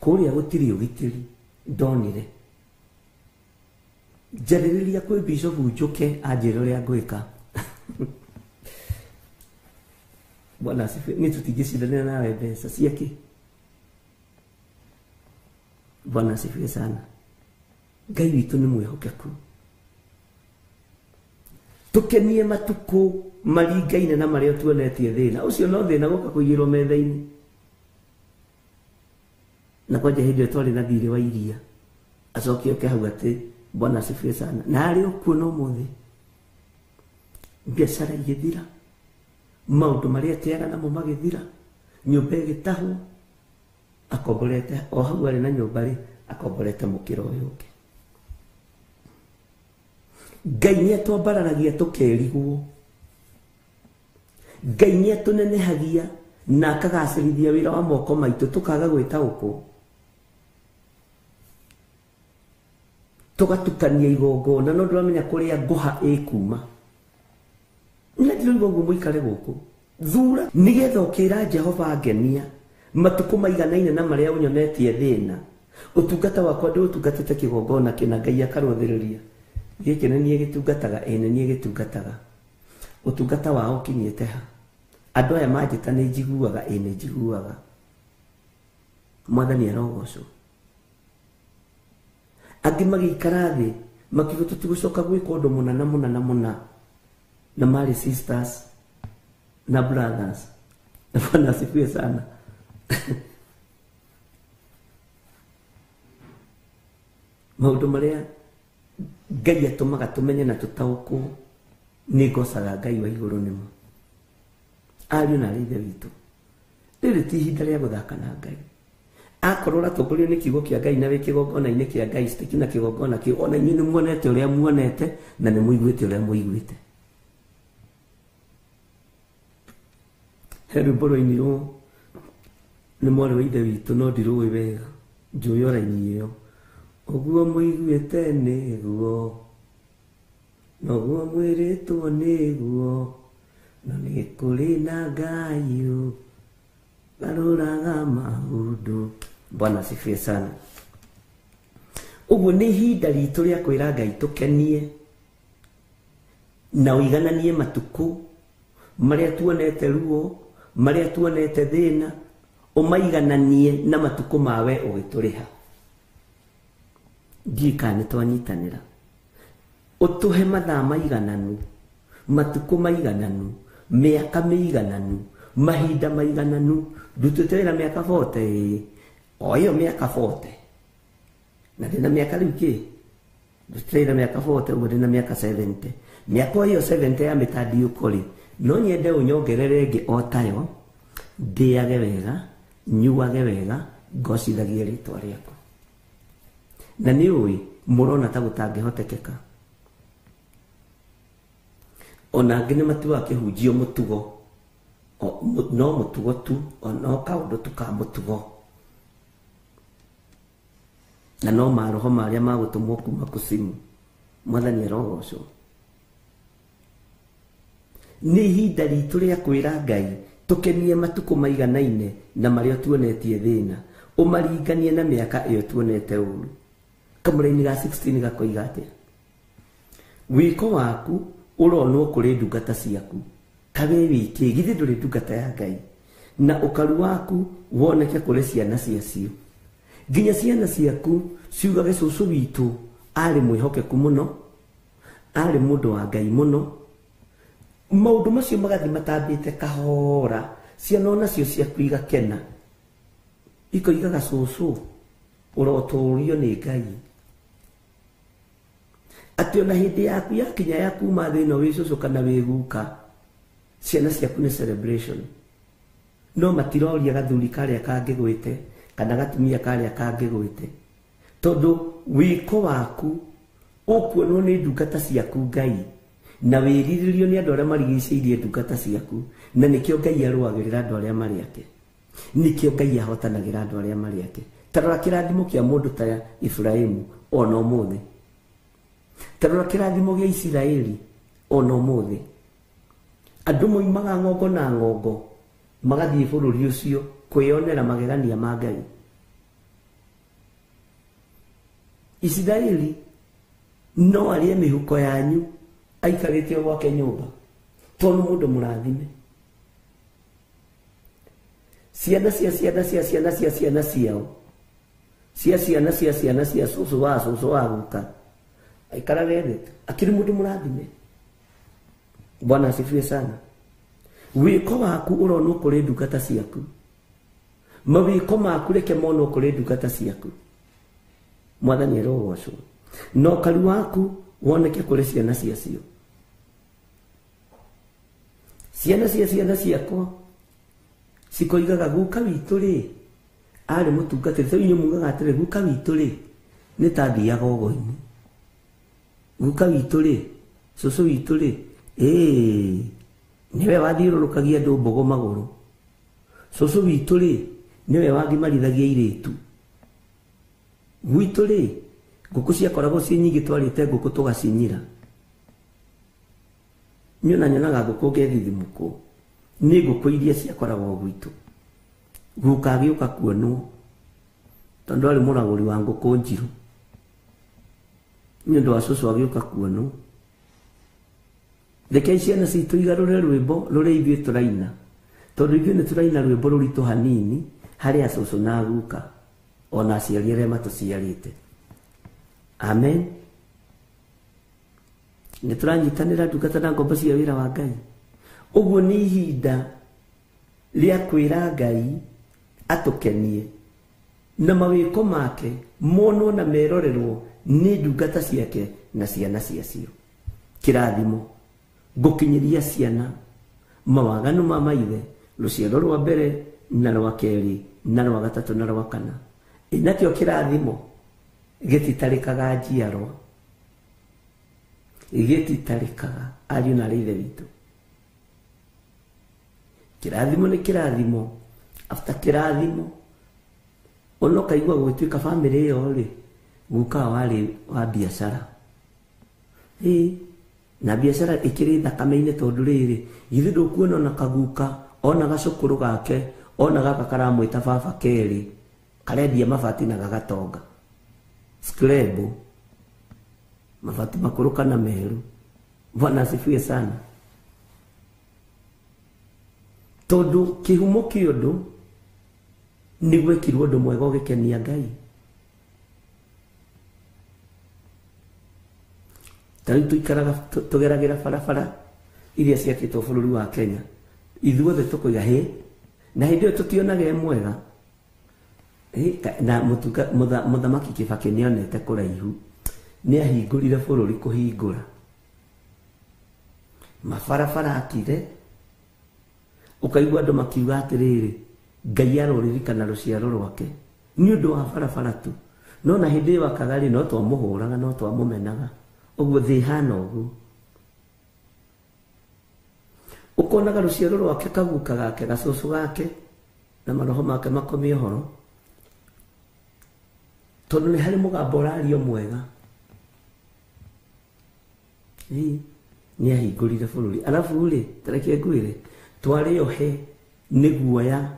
Kũrĩa gũtirĩ ũgitĩri ndonire. Njarĩrĩria kwĩ Bishop Njuke anjĩre ũrĩa ngwĩka. Bwana asifiwe. Niĩ tũtingĩcindanĩra nawe mbeca ciakĩ. Bwana asifiwe sana. Ngai witũ nĩ mwĩhokeku. Tũkenie matukũ maringaine na marĩa tuonetie thĩna ũcio, no thĩna gũka kũigĩrwo metha-inĩ. Na kwanja hĩndĩ ĩyo twarĩ na thirĩ wa iria, acoke oke hau atĩ Bwana asifiwe sana. Na arĩ o kuo no ũmũthĩ, biacara igĩthira, maũndũ marĩa ateaga namo magĩthira, nyũmba ĩgĩtahwo, akomborete o hau arĩ na nyũmba rĩ, akomborete mũkĩra ũyũ ũngĩ. Ngai nĩ atwambararagia tũkerigwo, Ngai nĩ atũnenehagia na akagacĩrithia wĩra wa moko maitũ tũkaga gwĩtaũkwo tũgatukania igongona no ndũramenya kũrĩa ngũha ĩkuma na ndĩroiga ũguo mũikare gũkũ thura nĩgetha ũkĩra Jehova ngenia matukũ maiganaine na marĩa ũnyonetie thĩna ũtungata wakwa ndĩũtungatĩte kĩgongona kĩna Ngai akarũthĩrĩria gĩkĩ nĩ niĩ gĩtungataga ĩ nĩ niĩ gĩtungataga ũtungata wao ũkinyĩte ha andũ aya manjĩta nĩ njiguaga ĩ nĩ njiguaga Mwathani arogocwo angĩ magĩikara thĩ makiuga tũtigũcoka gwĩka ũndũ mũna na mũna na mũna na marĩ sisters na brothers na Bwana asifiwe sana maũndũ marĩa Ngai atũmaga tũmenye na tũtaũkwo nĩ ngocaga Ngai wa igũrũ nĩmo ariũ na arĩ ithe witũ rĩrĩ ti ihinda rĩa gũthaka na Ngai akorwo ũratongorio nĩ kiugo kĩa Ngai na wĩ kĩgongona-inĩ kĩa Ngai stick na kĩgongona kĩu ona inyuĩ nĩ muonete ũrĩa muonete na nĩ mũiguĩte ũrĩa mũiguĩte he rwĩmbo rwainirwo nĩ mwarĩ wa ithe witũ no ndirũĩ wega njũĩ o raini ĩyo ũguo mũiguĩte nĩguo noguo mwĩrĩtwo nĩguo no nĩ kũrĩ na Ngai garũraga maũndũ Bwana asifiwe sana ũguo nĩ ihinda ritũ rĩa kwĩra Ngai tũkenie na ũigananie matukũ marĩa tuonete ruo marĩa tuonete thĩna ũmaigananie na matukũ mawe ũgĩtũrĩha ndiũĩ kana nĩ twanyitanĩra ũtũhe mathaa maigananu matukũ maigananu mĩaka mĩigananu mahinda maigananu ndutĩte wĩra mĩaka 40 o ĩyo mĩaka 40 na ndĩna mĩaka rĩu kĩ ndutĩte wĩra mĩaka 40 ũguo ndĩna mĩaka 70 mĩaka ĩyo 70 ya mĩtandiũko rĩ no nyende ũnyongerere ĩngĩ o tayo ndĩage wega nyuage wega ngocithagie rĩtwa rĩaku na nĩ ũĩ mũrona ta gũtangĩhotekeka ona angĩ nĩ matuaga kĩhunjio mũtugo no mũtugo tu no kaũndũ tu ka mũtugo na no maroho marĩa magũtũmwo kuma kusimu Mwathani arogocwo nĩ ihinda ritũ rĩa kwĩra Ngai tũkenie matukũ maiganaine na marĩa tuonetie thĩna ũmaringanie na mĩaka ĩyo tuonete ũru kamũraini ga 16 gakoiga atĩa wĩko waku ũronwo kũrĩ ndungata ciaku kawe wĩkĩ githĩ ndũrĩ ndungata ya Ngai na ũkaru waku woneke kũrĩ ciana ciacio nginya ciana ciaku ciugage cũcũ witũ arĩ mwĩhokeku mũno arĩ mũndũ wa Ngai mũno maũndũ macio magathiĩ matambĩte kahora ciana onacio ciaku igakena ikoigaga cũcũ ũrotũũrio nĩ Ngai atĩ ona hĩndĩ yaku yakinya ya kuma thĩ ĩno wĩ cũcũ kana wĩ guka ciana ciaku nĩ celebration no matiroria gathuri karĩa kangĩgwĩte kana gatumia karĩa kangĩgwĩte tondũ wĩko waku ũkuonwo nĩ ndungata ciaku Ngai na wĩrirĩrio nĩ andũ arĩa marigicĩirie ndungata ciaku na nĩkĩo Ngai arũagĩrĩra andũ arĩa marĩ ake nĩkĩo Ngai ahotanagĩra andũ arĩa marĩ ake ta rora kĩrathimo kĩa mũndũ ta Iburahĩmu ona ũmũthĩ ta rora kĩrathimo gĩa Isiraeli ona ũmũthĩ andũ moimaga ng'ongo na ng'ongo magathiĩ bũrũri ũcio kwĩyonera magegania ma Ngai Isiraeli no arĩe mĩhuko yanyu aikarĩte o gwake nyũmba tondũ mũndũ mũrathime ciana cia ciana cia ciana cia ciana ciao cia ciana cia ciana cia cũcũ wa cũcũ wa guka aikarage thĩ akĩrĩ mũndũ mũrathime Bwana asifiwe sana wĩko waku ũronwo kũrĩ ndungata ciaku mawĩko maku reke monwo kũrĩ ndungata ciaku Mwathani arogocwo na ũkaru waku woneke kũrĩ ciana ciacio ciana cia ciana ciakwa cikoigaga guka witũ rĩ arĩ mũtungatĩri rĩu inyuĩ mugaga atĩrĩ guka witũ rĩ nĩ ta athiaga ũgo-inĩ guka witũ rĩ cũcũ witũ rĩ ĩĩ nĩwe wathiũrũrũkagia andũ mbogo magũrũ Cũcũ witũ rĩ nĩwe wagimarithagia airĩtu. Gwitũ rĩ ngũkũ ciakoragwo ciĩ nyingĩ, twarĩte ngũkũ tũgacinyira. Niĩ ona nyonaga ngũkũ ngethithimũkwo nĩ ngũkũ iria ciakoragwo gwitũ. Guka agĩũka kuonwo tondũ arĩ mũragũri wa ngũkũ njirũ, nĩ ũndũ wa cũcũ agĩũka kuonwo. Rekei ciana citũ igarũre rwĩmbo rũrĩa ithuĩ tũraina, tondũ ithuĩ nĩ tũraina rwĩmbo rũritũ hanini harĩ acũcũ na guka ona aciari arĩa matũciarĩte. Amen. Nĩ tũranyitanĩra ndungata na ngombo cia wĩra wa Ngai. Ũguo nĩ ihinda rĩa kwĩra Ngai atũkenie na mawĩko make monwo na merorerwo nĩ ndungata ciake na ciana ciacio. Kĩrathimo ngũkinyĩria ciana mawaganu ma maithe, rũciaro rwa mbere na rwa kerĩ na rwa gatatũ na rwa kana. Nakĩo kĩrathimo gĩtitarĩkaga njiarwa, gĩtitarĩkaga ariũ na aarĩ ithe witũ. Kĩrathimo nĩ kĩrathimo, after kĩrathimo ona ũkaigua gũgĩtuĩka bamĩrĩ ĩyo rĩ, guka warĩ wa biacara. Ĩĩ, na biacara ĩkĩrĩ thakame-inĩ, tondũ rĩrĩ githĩ ndũkuona ona kaguka ona gacũkũrũ gake ona gaka karamwĩta baba kerĩ karendia mabati na gagatonga skrebo mabati makũrũ kana meru. Bwana asifiwe sana. Tondũ kĩhumo kĩa ũndũ nĩ gwekirwo ũndũ mwega ũgĩkenia Ngai. Ta rĩu tũikaraga tũgeragĩra barabara iria ciakĩtwo bũrũri wa Kenya, ithuothe tũkoiga hĩ, na hĩndĩ ĩyo tũtionaga ĩ mwega. Na mũthamaki Kibaki nĩonete kũraihu, nĩahingũrire bũrũri kũhingũra mabarabara akire, ũkaigua andũ makiuga atĩrĩrĩ, Ngai aroririkana rũciaro rwake nĩ ũndũ wa barabara tu. No na hĩndĩ ĩyo akaga rĩ, no twamũhũraga no twamũmenaga. Ũguo thĩ ĩhana ũguo. Ũkonaga rũciaro rwake kaguka gake gacũcũ gake na maroho make makomie ũhoro, tondũ nĩ harĩ mũgambo ũrario mwega. Ĩĩ, nĩ ahingũrire bũrũri. Arabu rĩ, ta reke ngwĩre, twarĩ ohe nĩ guoya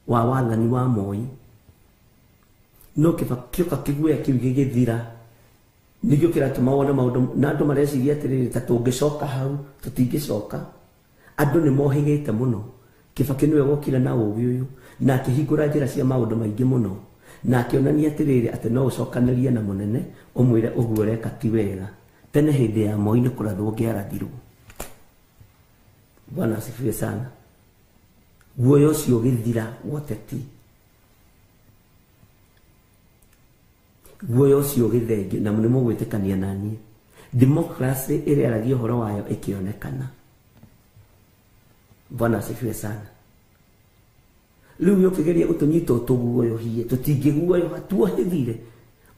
wa wathani wa Moi. No kĩoka kĩguoya kĩu gĩgĩthira, nĩkĩo kĩratũma wone maũndũ na andũ mareciria atĩrĩrĩ, ta tũngĩcoka hau tũtingĩcoka. Andũ nĩ mohĩgĩte mũno. Kibaki nĩwe wokire na ũũgĩ ũyũ na akĩhingũra njĩra cia maũndũ maingĩ mũno, na akĩonania atĩrĩrĩ atĩ no ũcokanĩrie na mũnene ũmwĩre ũguo ũreka ti wega. Tene hĩndĩ ya Moi nĩ kũrathwo ngĩarathirwo. Bwana asifiwe sana. Guoya ũcio ũgĩthira woteti, guoya ũcio ũgĩthengio, na nĩ mũgwĩtĩkania na niĩ. Democracy ĩrĩa aragia ũhoro wayo ĩkĩonekana. Bwana asifiwe sana. Rĩu ũkĩgeria gũtũnyita ũtũguoyohie, tũtingĩguoyoha, tuohĩthire.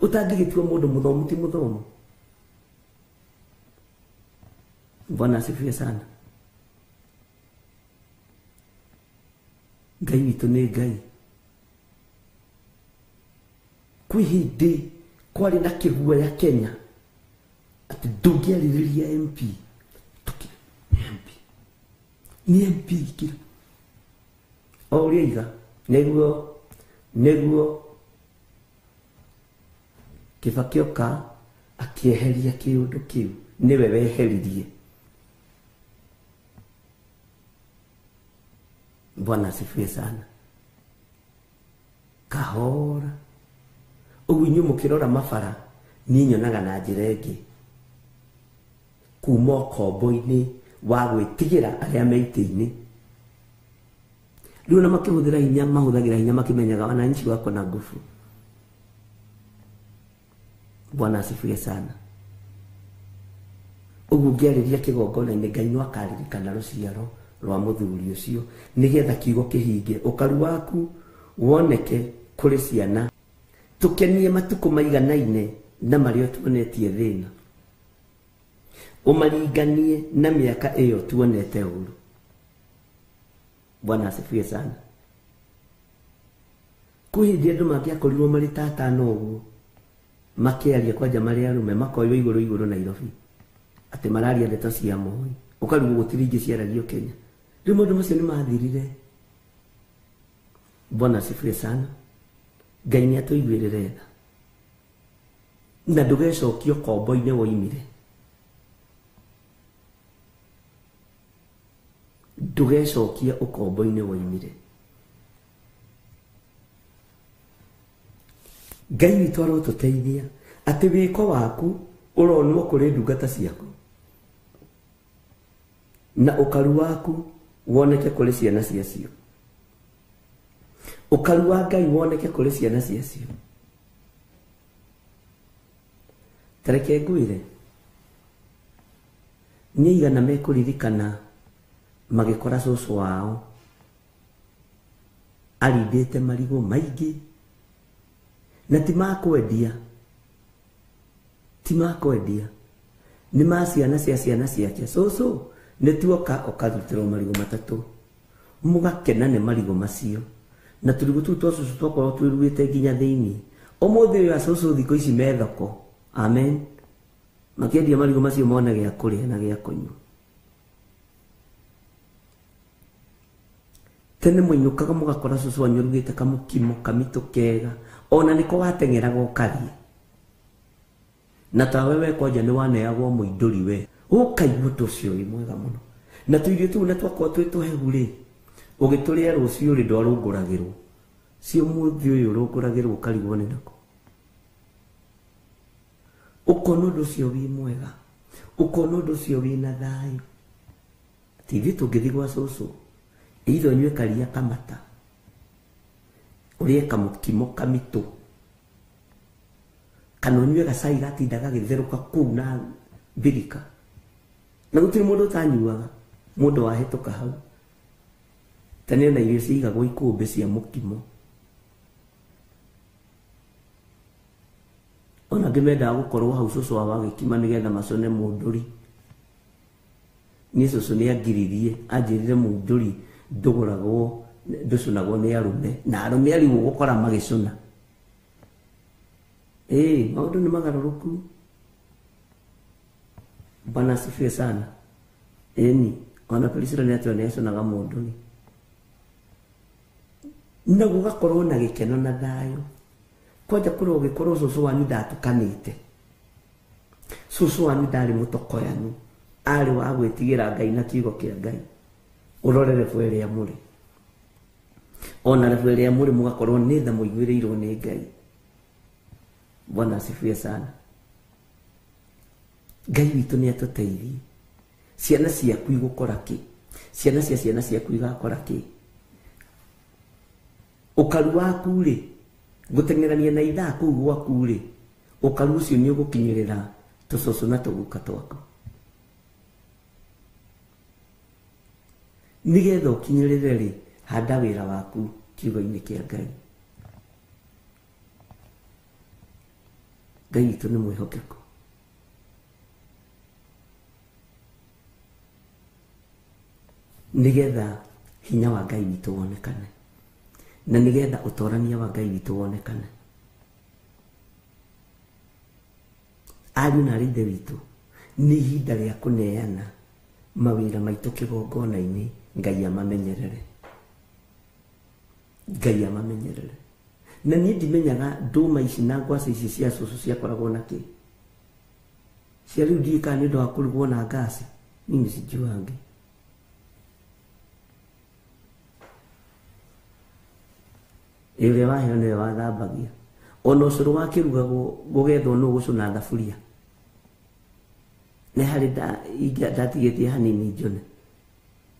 Ũtangĩgĩtua mũndũ mũthomu ti mũthomu. Bwana asifiwe sana. Ngai witũ nĩ Ngai. Kwĩ hĩndĩ kwarĩ na kĩguoya Kenya atĩ ndũngĩarĩrĩria MP. MP nĩ MP kĩra o ũrĩa iga nĩguo Kibaki oka akĩeheria kĩũndũ kĩu, nĩwe weheririe. Bwana asifiwe sana. Kahora ũguo inyuĩ mũkĩrora mabara, niĩ nyonaga na njĩra ĩngĩ kuma ũkombo-inĩ wa gwĩtigĩra arĩa me itĩ-inĩ. Rĩu ona makĩhũthĩra hinya, mahũthagĩra hinya makĩmenyaga wananchi wako na nguvu. Bwana asifiwe sana. Ũguo ngĩarĩria kĩgongona-inĩ, Ngai no akaririkana rũciaro rwa mũthuri ũcio nĩgetha kiugo kĩhinge, ũkaru waku woneke kũrĩ ciana. Tũkenie matukũ maiganaine na marĩa tuonetie thĩna, ũmaringanie na mĩaka ĩyo tuonete ũru. Bwana asifiwe sana. Kwĩ hĩndĩ andũ mangĩakorirwo marĩ ta atano ũguo makĩaria kwanja marĩ arũme makoywo igũrũ igũrũ Nairobi atĩ mararia ndeto cia Moi, ũkarigwo gũtirĩ ingĩ ciaragio Kenya. Rĩu maũndũ macio nĩ mathirire. Bwana asifiwe sana. Ngai nĩ atũiguĩrĩre tha na ndũgecokio kombo-inĩ woimire, ndũgecokia ũkombo-inĩ woimire. Ngai witũ arotũteithia atĩ wĩko waku ũronwo kũrĩ ndungata ciaku na ũkaru waku woneke kũrĩ ciana ciacio. Ũkaru wa Ngai woneke kũrĩ ciana ciacio. Tareke ngwĩre, nĩ aigana mekũririkana magĩkora cũcũ wao arindĩte marigũ maingĩ na ti ma kwendia, ti ma kwendia, nĩ ma ciana cia ciana ciake. Cũcũ nĩ tuoka ũkarutĩrwo marigũ matatũ, mũgakena nĩ marigũ macio, na tũrigũ tũu twa cũcũ twakorwo twĩruĩte nginya thĩinĩ. Ũmũthĩ ũyũ acũcũ thikũ ici me thoko, amen, makĩendia marigũ macio mone gĩa kũrĩa na gĩa kũnyua. Tene mũinũkaga mũgakora cũcũ wanyu arugĩte kamũkimo kamitũ kega, ona nĩko wateng'eraga ũkarĩa, na tawe we kwanja nĩ waneagwo mũindũri we, ũkaigua ũndũ ũcio wĩ mwega mũno. Na tũirio tũu na twakorwo twĩ tũhehu rĩ, ũgĩtũrĩa rũciũ rĩ ndwarũngũragĩrwo, si ũmũthĩ ũyũ ũrũngũragĩrwo ũkarigwo nĩ nako. Ũkona ũndũ ũcio wĩ mwega, ũkona ũndũ ũcio wĩna thayũ. Ti ithuĩ tũngĩthiĩ gwa cũcũ, either ũnyue karia kamata, ũrĩe kamũkimo kamitũ, kana ũnyue gacai gatinda gagĩtherũka kũu na mbirika, na gũtirĩ mũndũ ũtanyuaga, mũndũ wahĩtũka hau. Tene ona irio ciigagwo ikũmbĩ cia mũkimo. Ona angĩ mendaga gũkorwo hau cũcũ wao agĩkima nĩgetha macũne mũndũri. Niĩ cũcũ nĩ angiririe, anjĩrire mũndũri ndũgũragwo, ndũcũnagwo nĩ arũme, na arũme arigwo gũkora magĩcũna. Ĩĩ, maũndũ nĩ magarũrũku. Bwana asifiwe sana. Ĩni, ona Priscilla nĩ atwĩra nĩ acũnaga mũndũri. Na gũgakorwo na gĩkeno na thayũ. Kwanja kũrĩ ũgĩkorwo cũcũ wanyu ndatukanĩte, cũcũ wanyu ndarĩ mũtokoyanu, arĩ wa gwĩtigĩra Ngai na kiugo kĩa Ngai. Ũrore rebu ĩrĩa mũrĩ, ona rebu ĩrĩa mũrĩ mũgakorwo nĩ tha mũiguĩrĩirwo nĩ Ngai. Bwana asifiwe sana. Ngai witũ nĩ atũteithie. Ciana ciaku igũkora kĩ? Ciana cia ciana ciaku igakora kĩ? Ũkaru waku rĩ, gũteng'erania na ithaa kũu gwaku rĩ, ũkaru ũcio nĩ ũgũkinyĩrĩra tũcũcũ na tũguka twaku. Nĩgetha ũkinyĩrĩre rĩ, handa wĩra waku kiugo-inĩ kĩa Ngai. Ngai witũ nĩ mwĩhokeku. Nĩgetha hinya wa Ngai witũ wonekane, na nĩgetha ũtorania wa Ngai witũ wonekane. Ariũ na aarĩ a Ithe witũ, nĩ ihinda rĩa kũneana mawĩra maitũ kĩgongona-inĩ, Ngai amamenyerere. Ngai amamenyerere. Na niĩ ndimenyaga ndũma ici na ngwacĩ ici cia cũcũ ciakoragwo na kĩ. Cia rĩu ndiũĩ kana nĩ ũndũ wa kũrugwo na ngasi, mimi sijuangi. Ũrĩa waheo nĩwe wathambagia. Ona ũcũrũ wakĩrugagwo gũgethwo nũ gũcũna thaburia. Nĩ harĩ ndatigĩtie hanini njone.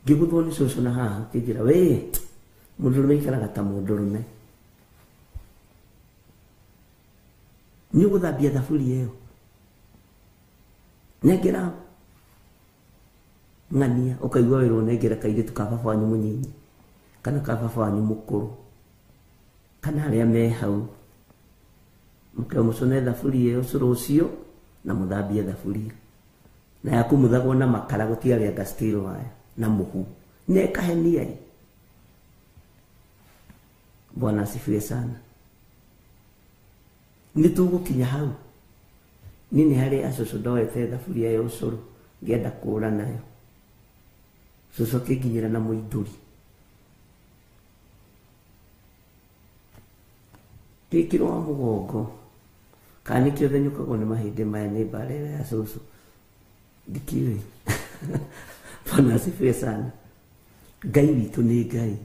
Ngĩgũthwo nĩ cũcũ na haha akĩnjĩra, we mũndũrũme aikaraga ta mũndũrũme. Nĩ ũgũthambia thaburia ĩyo. Nengera ng'ania, ũkaigua wĩrwo nengera kairĩtu ka baba wanyu mũnyinyi kana ka baba wanyu mũkũrũ kana arĩa me hau, mũkeo mũcũne thaburia ĩyo ũcũrũ ũcio na mũthambie thaburia. Na yakumuthagwo na makara gũtiarĩ anga steel wire na mũhu. Nĩ ĩkahenia ĩ. Bwana asifiwe sana. Nĩ tũgũkinya hau. Niĩ nĩ harĩ acũcũ ndoete thaburia ya ũcũrũ ngĩenda kũũra nayo, cũcũ akĩnginyĩra na mũindũri. Ndĩkĩrwo wa mũgongo kana nĩkĩo thenyũkagwo nĩ mahĩndĩ maya nĩ mbara ĩyo ya cũcũ, ndikĩũĩ. Bwana asifiwe sana. Ngai witũ nĩ Ngai.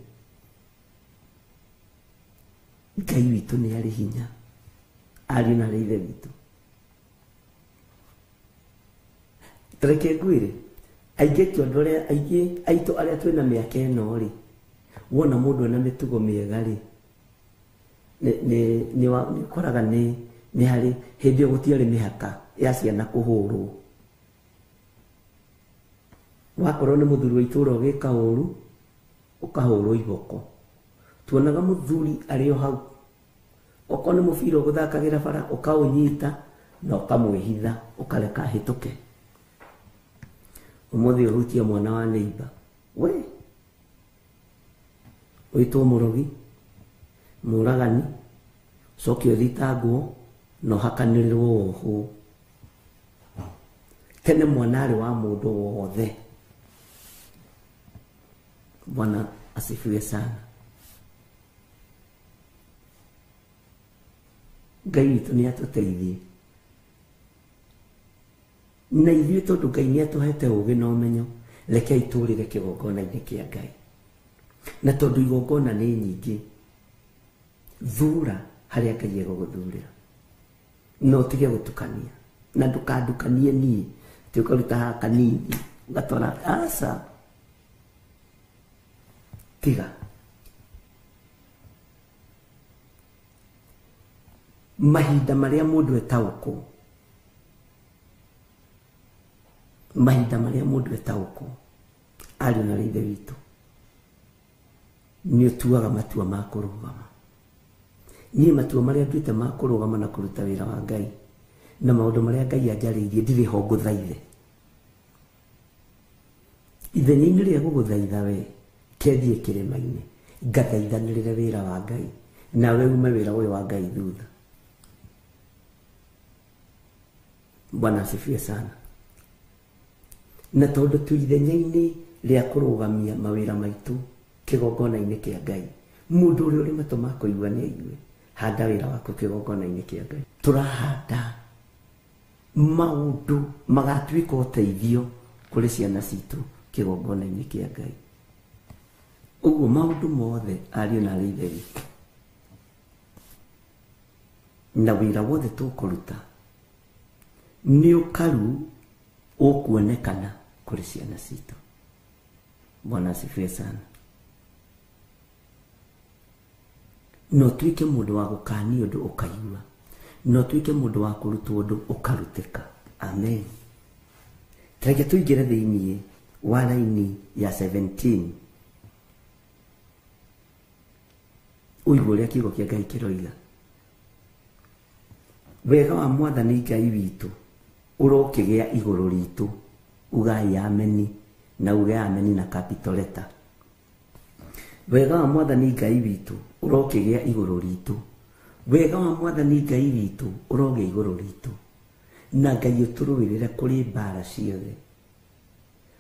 Ngai witũ nĩ arĩ hinya, ariũ na arĩ ithe witũ. Reke ngwĩre, aingĩ tondũ arĩa aingĩ aitũ arĩa twĩna mĩaka ĩno rĩ, wona mũndũ ena mĩtugo mĩega rĩ, nĩ ũkoraga nĩ harĩ hĩndĩ ĩyo gũtiarĩ mĩhaka ya ciana kũhũrwo. Wakorwo nĩ mũthuri wa itũũra ũgĩka ũru, ũkahũrwo iboko. Tuonaga mũthuri arĩ o hau, okorwo nĩ mũbira ũgũthakagĩra bara ũkaũnyita na ũkamwĩhitha ũkareka ahĩtũke. Ũmũthĩ ũhutie mwana wa neighbor, we wĩtwo mũrogi, mũragani, ũcoke ũthitangwo na ũhakanĩrĩrwo wohwo. Tene mwana arĩ wa mũndũ wothe. Bwana asifiwe sana. Ngai witũ nĩ atũteithie, na ithuĩ tondũ Ngai nĩ atũhete ũũgĩ na ũmenyo, rekei tũrĩre kĩgongona-inĩ kĩa Ngai. Na tondũ igongona nĩ nyingĩ, thura harĩa Ngai egũgũthurĩra, na ũtige gũtukania, na ndũkandukanie niĩ atĩ ũkaruta haha kanini ũgatwara, aca, tiga. Mahinda marĩa mũndũ etaũkwo, mahinda marĩa mũndũ etaũkwo, ariũ na ithe witũ, nĩ ũtuaga matua ma kũrũgama. Niĩ matua marĩa nduĩte ma kũrũgama na kũruta wĩra wa Ngai na maũndũ marĩa Ngai anjarĩirie, ndirĩ ho ngũthaithe. Ithenya-inĩ rĩa gũgũthaitha we, kethiĩ kĩrĩma-inĩ ngathaithanĩrĩre wĩra wa Ngai, nawe ume wĩra ũyũ wa Ngai thutha. Bwana asifiwe sana. Na tondũ tu ithenya-inĩ rĩa kũrũgamia mawĩra maitũ kĩgongona-inĩ kĩa Ngai, mũndũ ũrĩa ũrĩ matũ ma kũigua nĩ aigue, handa wĩra waku kĩgongona-inĩ kĩa Ngai. Tũrahanda maũndũ magatuĩka ũteithio kũrĩ ciana citũ kĩgongona-inĩ kĩa Ngai. Ũguo maũndũ mothe ariũ na arĩ ithe witũ, na wĩra wothe tũkũruta nĩ ũkaru ũkuonekana kũrĩ ciana citũ. Bwana asifiwe sana. No tuĩke mũndũ wa gũkania ũndũ ũkaigua, no tuĩke mũndũ wa kũrutwo ũndũ ũkarutĩka. Amen. Reke tũingĩre thĩiniĩ wa raini ya 17, ũigue ũrĩa kiugo kĩa Ngai kĩroiga. Wega wa Mwathani Ngai witũ ũrokĩgĩa igũrũ ritũ. Ugai ameni, na uge ameni na capital letter. Wega wa Mwathani Ngai witũ ũrokĩgĩa igũrũ ritũ. Wega wa Mwathani Ngai witũ ũrogĩa igũrũ ritũ. Na Ngai ũtũrũĩrĩre kũrĩ mbara ciothe,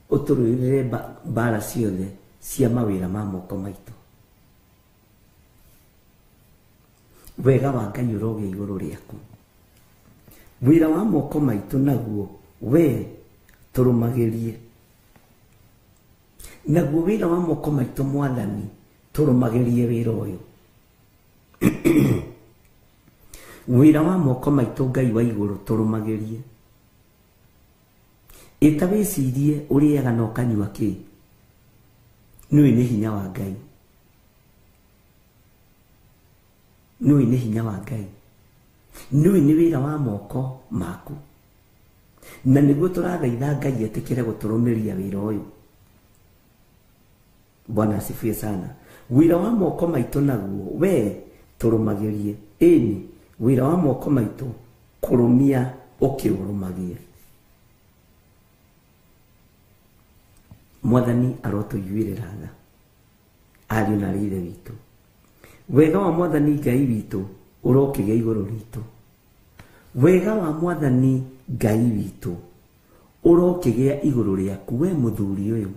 ũtũrũĩrĩre mbara ciothe cia mawĩra ma moko maitũ. Wega wa Ngai ũrogĩa igũrũ rĩaku. Wĩra wa moko maitũ naguo we tũrũmagĩrie. Naguo wĩra wa moko maitũ Mwathani tũrũmagĩrie wĩra ũyũ. Wĩra wa moko maitũ Ngai wa igũrũ tũrũmagĩrie. Ĩta wĩcirie ũrĩaga na ũkanyua kĩ, nĩũĩ nĩ hinya wa Ngai, nĩũĩ nĩ hinya wa Ngai, nĩũĩ nĩ wĩra wa moko maku. Na nĩguo tũrathaitha Ngai etĩkĩre gũtũrũmĩria wĩra ũyũ. Bwana asifiwe sana. Wĩra wa moko maitũ naguo we tũrũmagĩrie. Ĩni, wĩra wa moko maitũ kũrũmia ũkĩũrũmagie. Mwathani arotũiguĩrĩra tha, ariũ na arĩ ithe witũ. Wega wa Mwathani Ngai witũ ũrokĩgĩa igũrũ ritũ. Wega wa Mwathani Ngai witũ ũrokĩgĩa igũrũ rĩaku, we mũthuri ũyũ,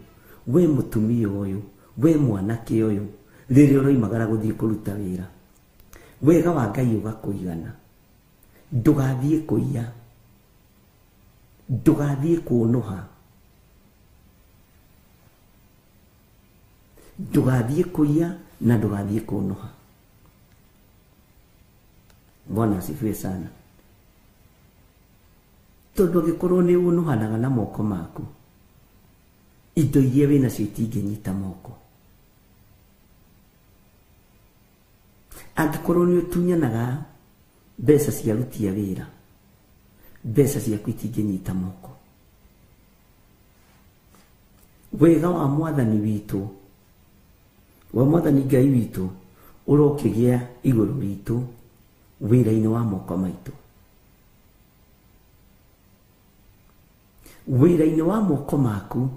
we mũtumia ũyũ, we mwanake ũyũ, rĩrĩa ũroimagara gũthiĩ kũruta wĩra. Wega wa Ngai ũgakũigana. Ndũgathiĩ kũiya, ndũgathiĩ kũnũha, ndũgathiĩ kũiya na ndũgathiĩ kũnũha. Bwana asifiwe sana. Tondũ angĩkorwo nĩ ũnũhanaga na moko maku, indo iria wĩnacio itingĩnyita moko. Angĩkorwo nĩ ũtunyanaga mbeca cia aruti a wĩra, mbeca ciaku itingĩnyita moko. Wega wa Mwathani witũ, wa Mwathani Ngai witũ, ũrokĩgĩa igũrũ ritũ wĩra-inĩ wa moko maitũ. Wĩra-inĩ wa moko maku,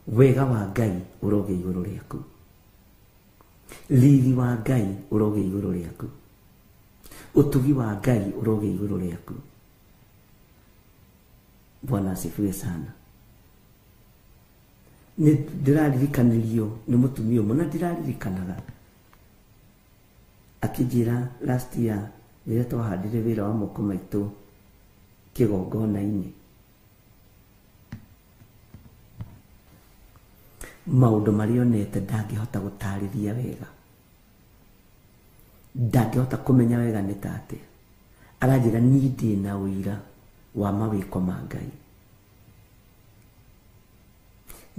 wega wa Ngai ũrogĩa igũrũ rĩaku. Riri wa Ngai ũrogĩa igũrũ rĩaku. Ũtugi wa Ngai ũrogĩa igũrũ rĩaku. Bwana asifiwe sana. Nĩ ndĩraririkanirio nĩ mũtumia ũmwe, na ndĩraririkanaga akĩnjĩra last year rĩrĩa twahandire wĩra wa moko maitũ kĩgongona-inĩ, maũndũ marĩa onete ndangĩhota gũtarĩria wega, ndangĩhota kũmenya wega nĩ ta atĩa. Aranjĩra niĩ ndĩ na ũira wa mawĩko ma Ngai,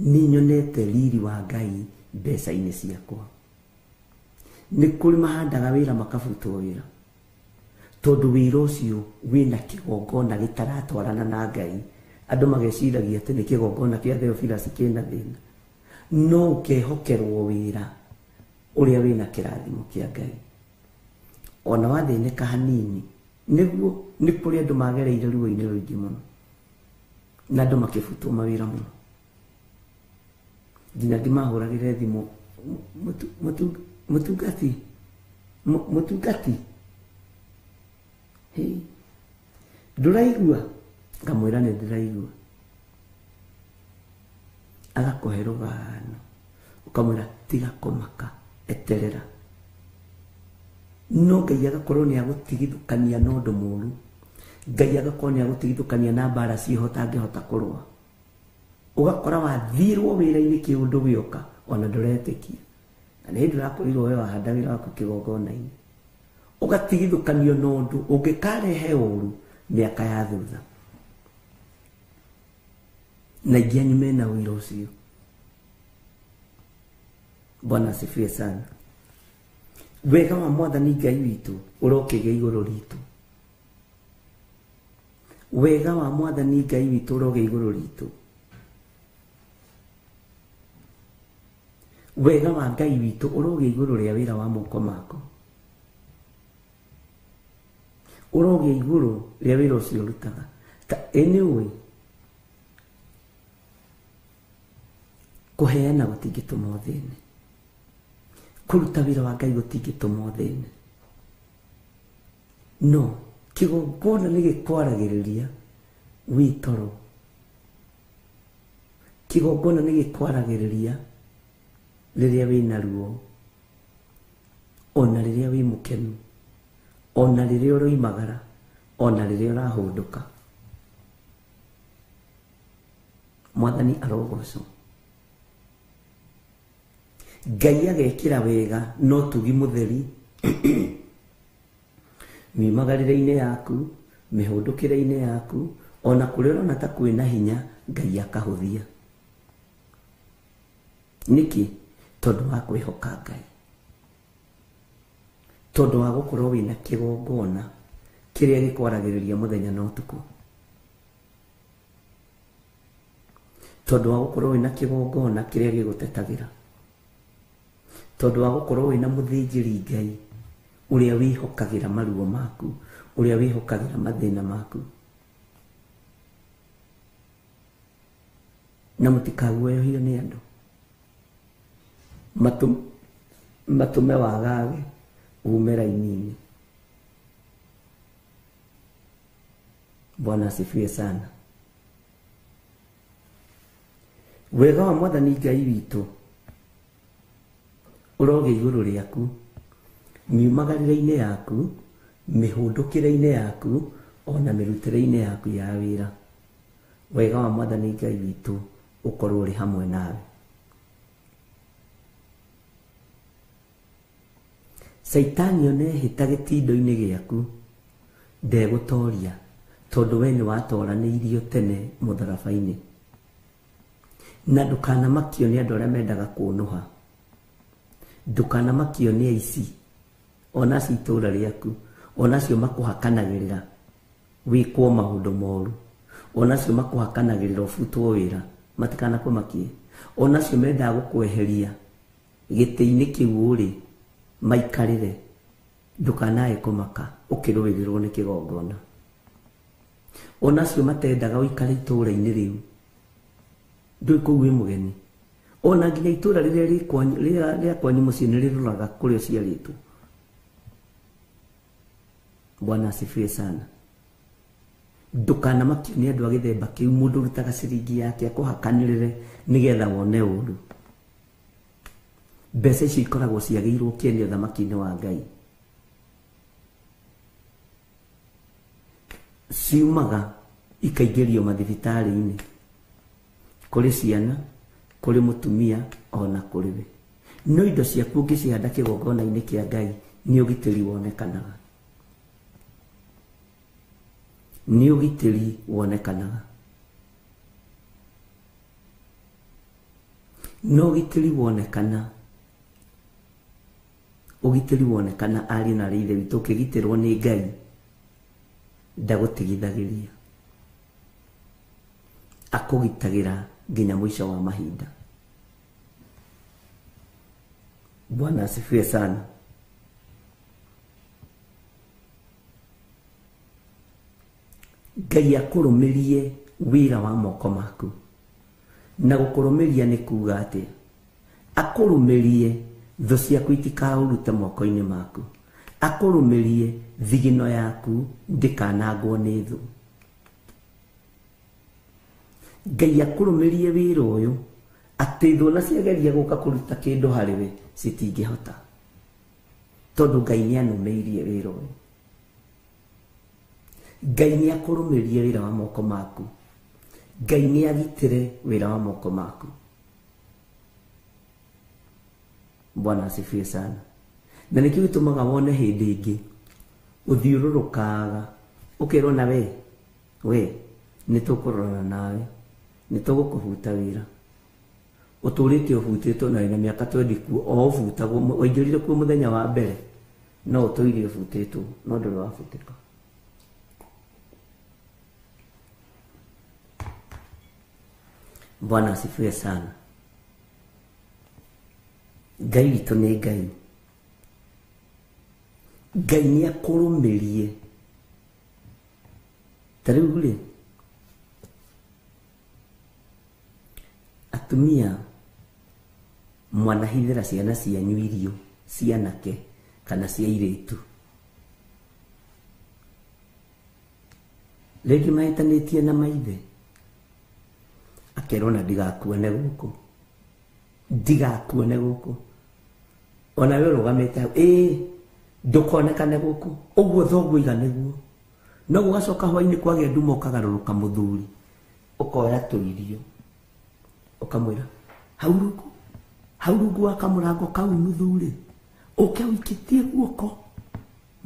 nĩ nyonete riri wa Ngai mbeca-inĩ ciakwa. Nĩ kũrĩ mahandaga wĩra makabutwo wĩra, tondũ wĩra ũcio wĩna kĩgongona gĩtaratwarana na Ngai. Andũ mageciragia atĩ nĩ kĩgongona kĩa Theophilus kĩna thĩna, no ũkehokerwo wĩra ũrĩa wĩna kĩrathimo kĩa Ngai. Ona wathĩnĩka hanini, nĩguo nĩ kũrĩ andũ magereire ruo-inĩ rũingĩ mũno, na andũ makĩbutwo mawĩra mũno, nginya ngĩmahũragĩre thimũ, mũtungati, mũtungati, hey, ndũraigua? Ngamwĩra nĩ ndĩraigua. Agakũhe rũgano, ũkamwĩra tiga kũmaka, eterera. No Ngai agakorwo nĩ agũtigithũkania na ũndũ mũũru, Ngai agakorwo nĩ agũtigithũkania na mbara ciĩho ũtangĩhota kũrũa. Ũgakora wathirwo wĩra-inĩ kĩũndũ gĩoka ona ndũretĩkia, na nĩ hĩndĩ ũrakorirwo we wahanda wĩra waku kĩgongona-inĩ. Ũgatigithũkanio na ũndũ ũngĩkarehe ũru mĩaka ya thutha. Na aingĩ anyu mena ũira ũcio. Bwana asifiwe sana. Wega wa Mwathani Ngai witũ ũrokĩgĩa igũrũ ritũ. Wega wa Mwathani Ngai witũ ũrogĩa igũrũ ritũ. Wega wa Ngai witũ ũrogĩa igũrũ rĩa wĩra wa moko maku, ũrogĩa igũrũ rĩa wĩra ũcio ũrutaga. Ta anyway, kũheana gũtingĩtũma ũthĩne, kũruta wĩra wa Ngai gũtingĩtũma ũthĩne, no kĩgongona nĩ gĩkwaragĩrĩria wĩ toro, kĩgongona nĩ gĩkwaragĩrĩria rĩrĩa wĩna ruo, ona rĩrĩa wĩ mũkenu, ona rĩrĩa ũroimagara, ona rĩrĩa ũrahũndũka. Mwathani arogocwo. Ngai agekĩra wega no tugi mũtheri miumagarĩre-inĩ yaku, mĩhũndũkĩre-inĩ yaku, ona kũrĩa ũrona ta kwĩna hinya, Ngai akahũthia. Nĩkĩ? Tondũ wa kwĩhoka Ngai, tondũ wa gũkorwo wĩna kĩgongona kĩrĩa gĩkwaragĩrĩria mũthenya na ũtukũ, tondũ wa gũkorwo wĩna kĩgongona kĩrĩa gĩgũtetagĩra, tondũ wa gũkorwo wĩna mũthĩnjĩri Ngai ũrĩa wĩhokagĩra maruo maku, ũrĩa wĩhokagĩra mathĩna maku. Na mũtikaguoyohio nĩ andũ matũme wagage. Ume raini-inĩ. Bwana asifiwe sana. Wega wa Mwathani Ngai witũ ũrogĩa igũrũ rĩaku, miumagarĩre-inĩ yaku, mĩhũndũkĩre-inĩ yaku, ona mĩrutĩre-inĩ yaku ya wĩra. Wega wa Mwathani Ngai witũ ũkorwo ũrĩ hamwe nawe. Caitani ona ehĩta gĩtindo-inĩ gĩaku ndegũtoria, tondũ we nĩ watoranĩirio tene mũtharaba-inĩ. Na ndũkanamakio nĩ andũ arĩa mendaga kũnũha, ndũkanamakio nĩ aici ona acio itũũra rĩaku, ona acio makũhakanagĩrĩra wĩkwo maũndũ moru, ona acio makũhakanagĩrĩra ũbutwo wĩra, matikanakũmakie, ona acio mendaga gũkweheria gĩtĩ-inĩ kĩu ũrĩ maikarĩre, ndũkanae kũmaka ũkĩrũĩrĩrwo nĩ kĩgongona. Ona acio matendaga ũikare itũũra-inĩ rĩu, ndũĩ kũu wĩ mũgeni, ona nginya itũũra rĩrĩa rĩa kwanyu mũciĩ nĩ rĩroraga kũrĩa ũciarĩtwo. Bwana asifiwe sana. Ndũkanamakio nĩ andũ a gĩthemba kĩu, mũndũ ũrutaga ciringi yake akũhakanĩrĩre nĩgetha wone ũru. Mbeca icio ikoragwo ciagĩirwo kĩene ũthamaki-inĩ wa Ngai. Ciumaga ikaingĩrio mathibitarĩ-inĩ, kũrĩ ciana, kũrĩ mũtumia, ona kũrĩ we. No indo ciaku ũngĩcihanda kĩgongona-inĩ kĩa Ngai, nĩ ũgitĩri wonekanaga. Nĩ ũgitĩri wonekanaga. No ũgitĩri wonekana, ũgitĩri wonekana ariũ na aarĩ a Ithe witũ, ũkĩgitĩrwo nĩ Ngai ndagũtigithagĩria, akũgitagĩra nginya mũico wa mahinda. Bwana asifiwe sana. Ngai akũrũmĩrie wĩra wa moko maku. Na gũkũrũmĩria nĩ kuga atĩa? Akũrũmĩrie thũ ciaku itikaũrute moko-inĩ maku, akũrũmĩrie thigino yaku ndĩkanangwo nĩ thũ. Ngai akũrũmĩrie wĩra ũyũ atĩ thũ ona ciageria gũka kũruta kĩndũ harĩ we citingĩhota, tondũ Ngai nĩ anũmĩirie wĩra ũyũ. Ngai nĩ akũrũmĩrie wĩra wa moko maku. Ngai nĩ agitĩre wĩra wa moko maku. Bwana asifiwe sana. Na nĩkĩo gĩtũmaga wone hĩndĩ ĩngĩ ũthiũrũrũkaga ũkerwo na we nĩ tũkũrorana nawe, nĩ tũgũkũbuta wĩra. Ũtũrĩte ũbutĩtwo na wĩna mĩaka 20 kuo, o ũbutagwo, waingĩrire kuo mũthenya wa mbere, no ũtũire ũbutĩtwo, no ndũrĩ wabutĩka. Bwana asifiwe sana. Ngai witũ nĩ Ngai. Ngai nĩ akũrũmĩrie. Ta rĩu rĩ, atumia mwanahithĩra ciana cianyu irio cianake kana cia airĩtu, rĩngĩ mahĩtanĩtie na maithe, akerwo na ndigakuone gũkũ, ndigakuone gũkũ, ona we ũrũgamĩte hau, ĩĩ ndũkonekane gũkũ, ũguo thoguo iga nĩguo. No gũgacoka hwainĩ kwagĩa nduma ũkagarũrũka mũthuri, ũkoya tũirio ũkamwĩra hau rungu, hau rungu wa kamũrango kau nuthu rĩ, ũke ũikĩtie guoko,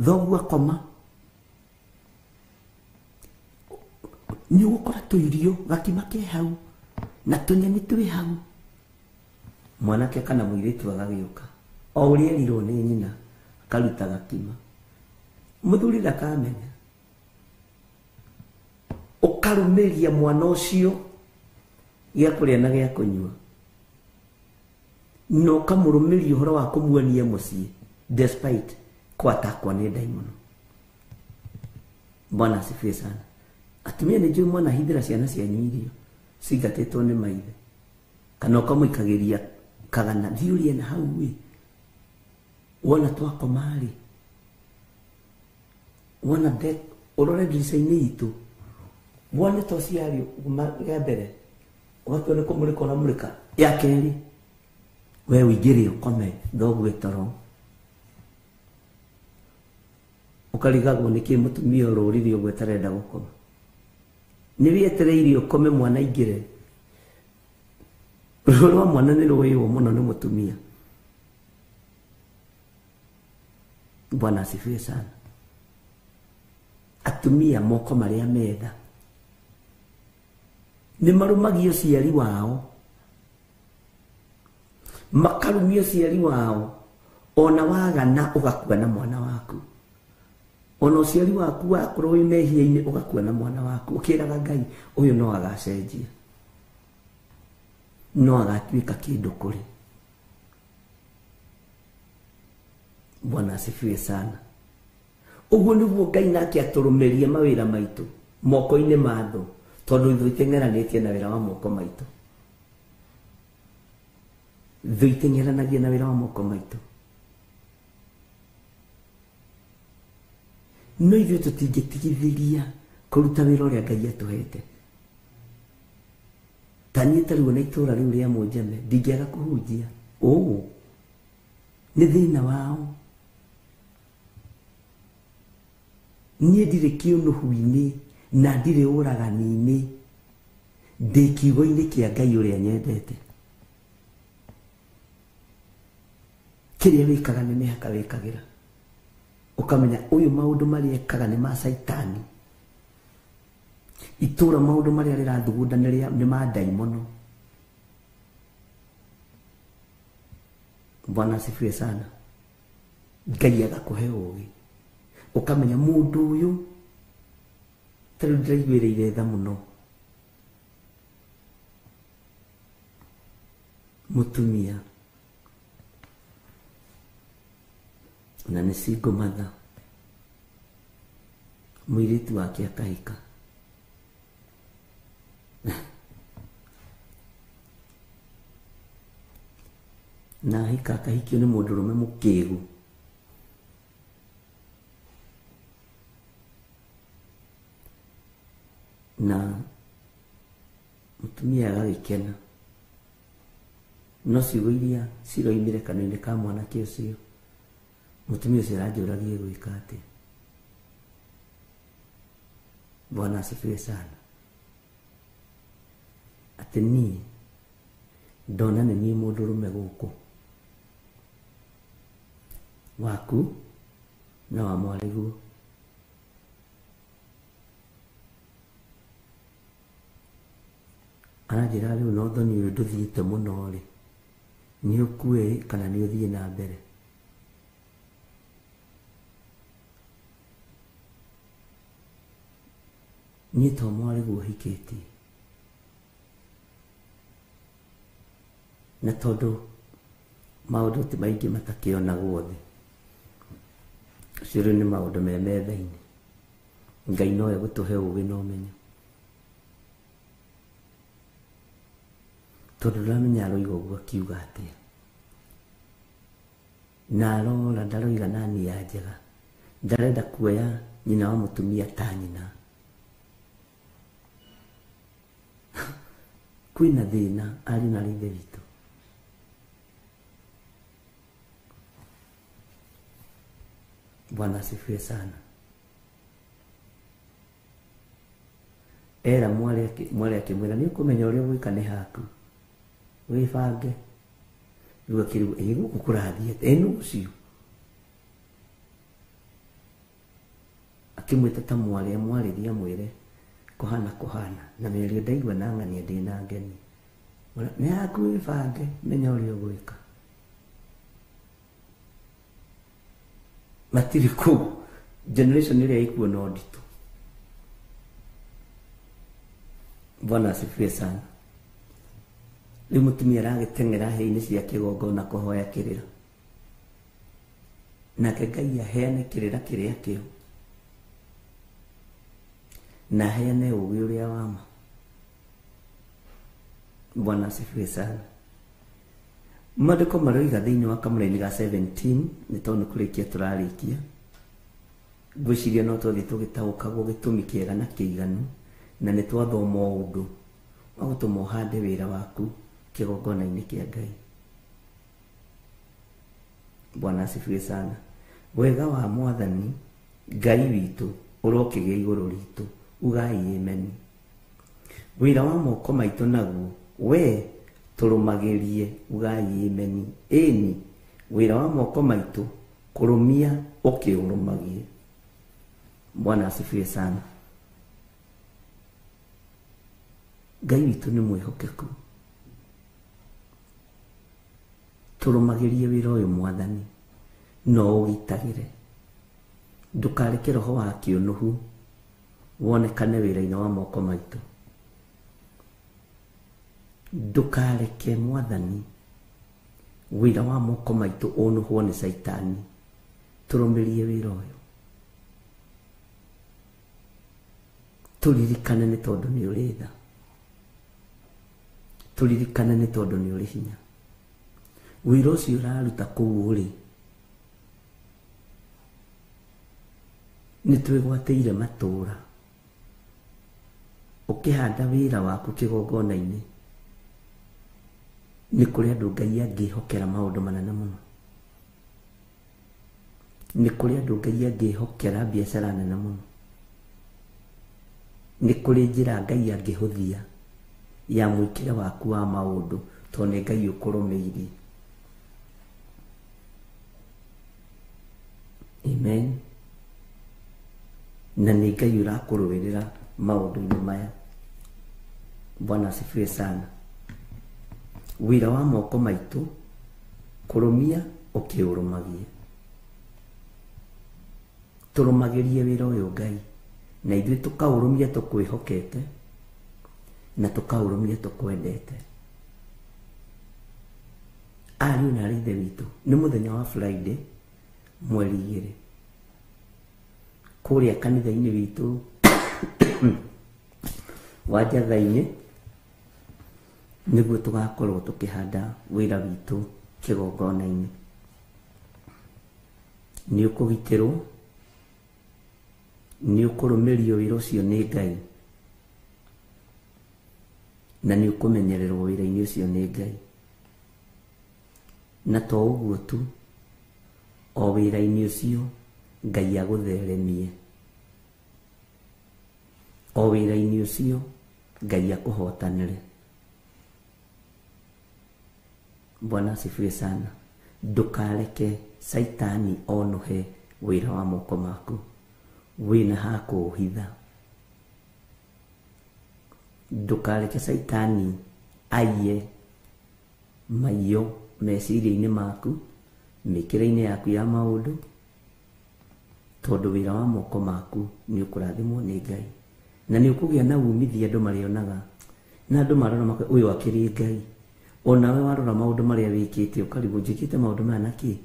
thoguo akoma, nĩ ũgũkora tũirio gakima ke hau na tũnyeni twĩ hau. Mwanake kana mũirĩtu agagĩũka o ũrĩa erirwo nĩ nyina, akaruta gakima, mũthuri ndakamenya. Ũkarũmĩria mwana ũcio gĩa kũrĩa na gĩa kũnyua, na ũkamũrũmĩria ũhoro wa kũmuonia mũciĩ despite kwatakwa nĩ ndaimono. Bwana asifiwe sana. Atumia nĩ njũĩ mwanahithĩra ciana cianyu irio cingatĩtwo nĩ maithe, kana ũkamũikagĩria kagana, thiĩ ũrĩe na hau ĩ, wona twakoma rĩ Wona ũrore ndirica-inĩ itũ wone toci yarĩo ya mbere ũgatua nĩ kũmũrĩka ũramũrĩka ya kerĩ we ũingĩre ũkome thoguo toro ũkarigagwo nĩkĩ mũtumia ũrũrire ũguo atarenda gũkoma nĩ wĩetereire ũkome mwana aingĩre ruo rwa mwana nĩ rũĩywo mũno nĩ mũtumia. Bwana asifiwe sana. Atumia moko marĩa metha nĩ marũmagia ũciari wao makarumia ũciari wao ona wagana ũgakua na mwana waku ona ũciari waku wakorwo wĩ mehia-inĩ ũgakua na mwana waku ũkĩraga Ngai ũyũ no agacenjia no agatuĩka kĩndũ kũrĩ. Bwana asifiwe sana. Ũguo nĩguo Ngai nake atũrũmĩrie mawĩra maitũ moko-inĩ ma thũ tondũ ithuĩ iteng'eranĩtie na wĩra wa moko maitũ. Thũ iteng'eranagia na wĩra wa moko maitũ. No ithuĩ tũtingĩtigithĩria kũruta wĩra ũrĩa Ngai atũhete. Ta niĩ ta rĩu ona itũũra rĩu rĩa Mũnjeme ndingĩaga kũhunjia ũũ nĩ thĩna wao. Niĩ ndirĩ kĩũnũhu-inĩ na ndirĩ ũragani-inĩ ndĩ kiugo-inĩ kĩa Ngai ũrĩa nyendete. Kĩrĩa wĩkaga nĩ mĩhaka wĩkagĩra ũkamenya ũyũ maũndũ marĩa ekaga nĩ ma Caitani itũũra maũndũ marĩa rĩrathugunda nĩ ma ndaimono. Bwana asifiwe sana. Ngai agakũhe ũũgĩ ũkamenya mũndũ ũyũ ta rĩu ndĩraiguĩrĩire tha mũno mũtumia na nĩ single mother mũirĩtu wake akahika na ahika akahikio nĩ mũndũrũme mũkĩgu. Na mũtumia agagĩkena no ciugo iria ciroimire kanua-inĩ ka mwanake ũcio mũtumia ũcio aranjũragia gwĩka atĩa. Bwana asifiwe sana. Atĩ niĩ ndona nĩ niĩ mũndũrũme gũkũ waku na wa mwarĩguo. Aranjĩra rĩu no thoni ũyũ ndũthiĩte mũno rĩ nĩ ũkue kana nĩ ũthiĩ na mbere. Niĩ to mwarĩguo hikĩtie na tondũ maũndũ ti maingĩ matakĩonagwo thĩ ũcio rĩu nĩ maũndũ me metha-inĩ. Ngai no egũtũhe ũũgĩ na ũmenyo tondũ ndũramenya aroiga ũguo akiuga atĩa na arora ndaroiga na nia njega ndarenda kuoya nyina wa mũtumia ta nyina. Kwĩna thĩna ariũ na ithe witũ. Bwana asifiwe sana. Era mwari akĩmwĩra nĩ ũkũmenya ũrĩa ũgwĩka nĩ haku wĩbange. Rĩu akĩrigwo ĩ gũkũ kũrathiĩ atĩa ĩ nũ ũcio akĩmwĩta ta mwarĩ amwarĩrie amwĩre kũhana kũhana na mĩario ndaigua na ng'ania ndĩna ngeni nĩ haku wĩbange menya ũrĩa ũgwĩka. Matirĩ kũu generation ĩrĩa ĩkuo no nditũ. Bwana asifiwe sana. Rĩu mũtumia aragĩteng'era hĩa-inĩ cia kĩgongona kũhoya kĩrĩra nake Ngai aheane kĩrĩra kĩrĩa kĩo na aheane ũũgĩ ũrĩa wa ma. Bwana asifiwe sana. Maandĩko maroiga thĩinĩ wa kamũraini ga 17 nĩ tondũ nĩ kũrĩkia tũrarĩkia Ngwĩciria no twathiĩ tũgĩtaũkagwo gĩtũmi kĩega na kĩiganu, na nĩ twathoma ũndũ wa gũtũma ũhande wĩra waku kĩgongona-inĩ kĩa Ngai. Bwana asifiwe sana. Wega wa Mwathani Ngai witũ ũrokĩgĩa igũrũ ritũ, ugai amen. Wĩra wa moko maitũ naguo we tũrũmagĩrie, ugai amen. Ĩni, wĩra wa moko maitũ kũrũmia ũkĩũrũmagie. Bwana asifiwe sana. Ngai witũ nĩ mwĩhokeku. Tũrũmagĩrie wĩra ũyũ Mwathani, no ũgitagĩre. Ndũkareke roho wa kĩũnũhu wonekane wĩra-inĩ wa moko maitũ. Ndũkareke Mwathani wĩra wa moko maitũ ũnũhwo nĩ Caitani. Tũrũmĩrie wĩra ũyũ, tũririkane nĩ tondũ nĩ ũrĩ tha, tũririkane nĩ tondũ nĩ ũrĩ hinya. Wĩra ũcio ũraruta kũu ũrĩ, nĩ twĩgwatĩire matũũra. Ũkĩhanda wĩra waku kĩgongona-inĩ, nĩ kũrĩ andũ Ngai angĩhokera maũndũ manene mũno. Nĩ kũrĩ andũ Ngai angĩhokera biacara nene mũno. Nĩ kũrĩ njĩra Ngai angĩhũthia ya mwĩkĩre waku wa maũndũ, tondũ nĩ Ngai ũkũrũmĩirie. Amen. Na nĩ Ngai ũrakũrũĩrĩra maũndũ-inĩ maya. Bwana asifiwe sana. Wĩra wa moko maitũ kũrũmia ũkĩũrũmagie. Tũrũmagĩrie wĩra ũyũ Ngai, na ithuĩ tũkaũrũmia tũkwĩhokete, na tũkaũrũmia tũkwendete. Ariũ na aarĩ a Ithe witũ, nĩ mũthenya wa Friday mweri 2 kũrĩa kanitha-inĩ witũ wa Njatha-inĩ, nĩguo tũgakorwo tũkĩhanda wĩra witũ kĩgongona-inĩ. Nĩ ũkũgitĩrwo, nĩ ũkũrũmĩrio wĩra ũcio nĩ Ngai, na nĩ ũkũmenyererwo wĩra-inĩ ũcio nĩ Ngai. Na to ũguo tu, o wĩra-inĩ ũcio Ngai agũtheremie, o wĩra-inĩ ũcio Ngai akũhotanĩre. Bwana asifiwe sana. Ndũkareke Caitani onũhe wĩra wa moko maku, wĩna ha kũũhitha. Ndũkareke Caitani aiye maiyo meciria-inĩ maku, mĩkĩre-inĩ yaku ya maũndũ, tondũ wĩra wa moko maku nĩ ũkũrathimwo nĩ Ngai, na nĩ ũkũgĩa na umithio andũ marĩonaga, na andũ marora makoiga ũyũ akĩrĩ Ngai. Onawe warora maũndũ marĩa wĩkĩte ũkarigwo njĩkĩte maũndũ maya na kĩ?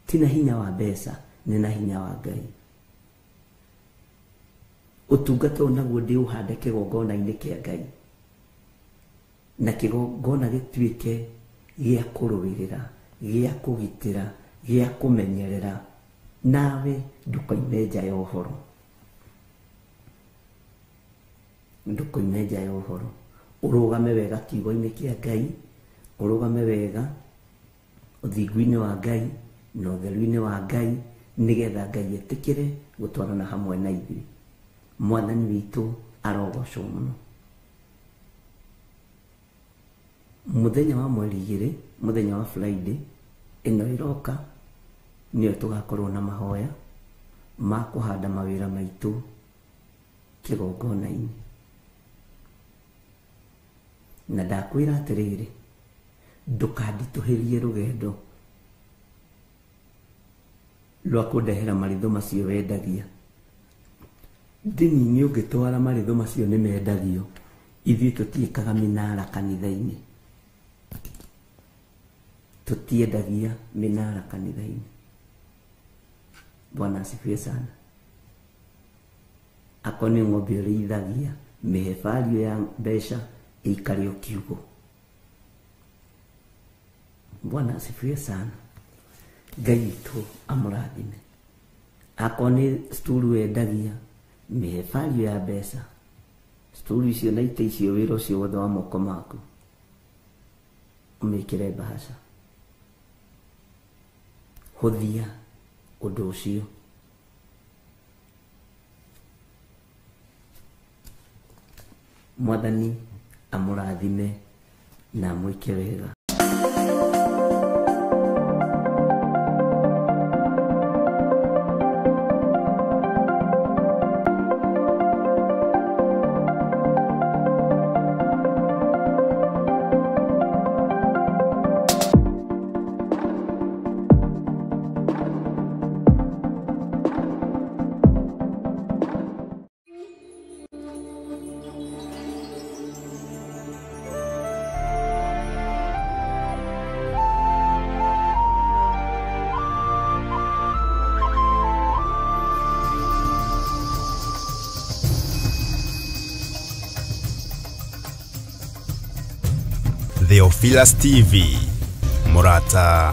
Ti na hinya wa mbeca, nĩ na hinya wa Ngai. Ũtungata ũyũ naguo ndĩũhande kĩgongona-inĩ kĩa Ngai, na kĩgongona gĩtuĩke gĩa kũrũĩrĩra, gĩa kũgitĩra, gĩa kũmenyerera, nawe ndũkoime nja ya ũhoro. Ndũkoime nja ya ũhoro. Ũrũgame wega kiugo-inĩ kĩa Ngai, ũrũgame wega ũthingu-inĩ wa Ngai na ũtheru-inĩ wa Ngai, nĩgetha Ngai etĩkĩre gũtwarana hamwe na ithuĩ. Mwathani witũ arogocwo mũno. Mũthenya wa mweri 2, mũthenya wa Friday ĩno ĩroka, nĩyo tũgakorwo na mahoya ma kũhanda mawĩra maitũ kĩgongona-inĩ. Na ndakwĩra atĩrĩrĩ, ndũkanditũhĩrie rũgendo rwa kũndehera maritho macio wendagia. Ndini-inĩ ũngĩtwara maritho macio nĩ mendagio. Ithuĩ tũtiĩkaga mĩnara kanitha-inĩ, tũtiendagia mĩnara kanitha-inĩ. Bwana asifiwe sana. Akorwo nĩ ng'ombe ũrĩithagia, mĩhe value ya mbeca ĩikare o kiugo. Bwana asifiwe sana. Ngai witũ amũrathime, Akorwo nĩ sturu wendagia, mĩhe value ya mbeca. Sturu icio na itĩ icio, wĩra ũcio wothe wa moko maku, ũmĩkĩre mbahaca. Hũthia ũndũ ũcio. Mwathani amũrathime na amwĩke wega. Theophilus TV, Murata.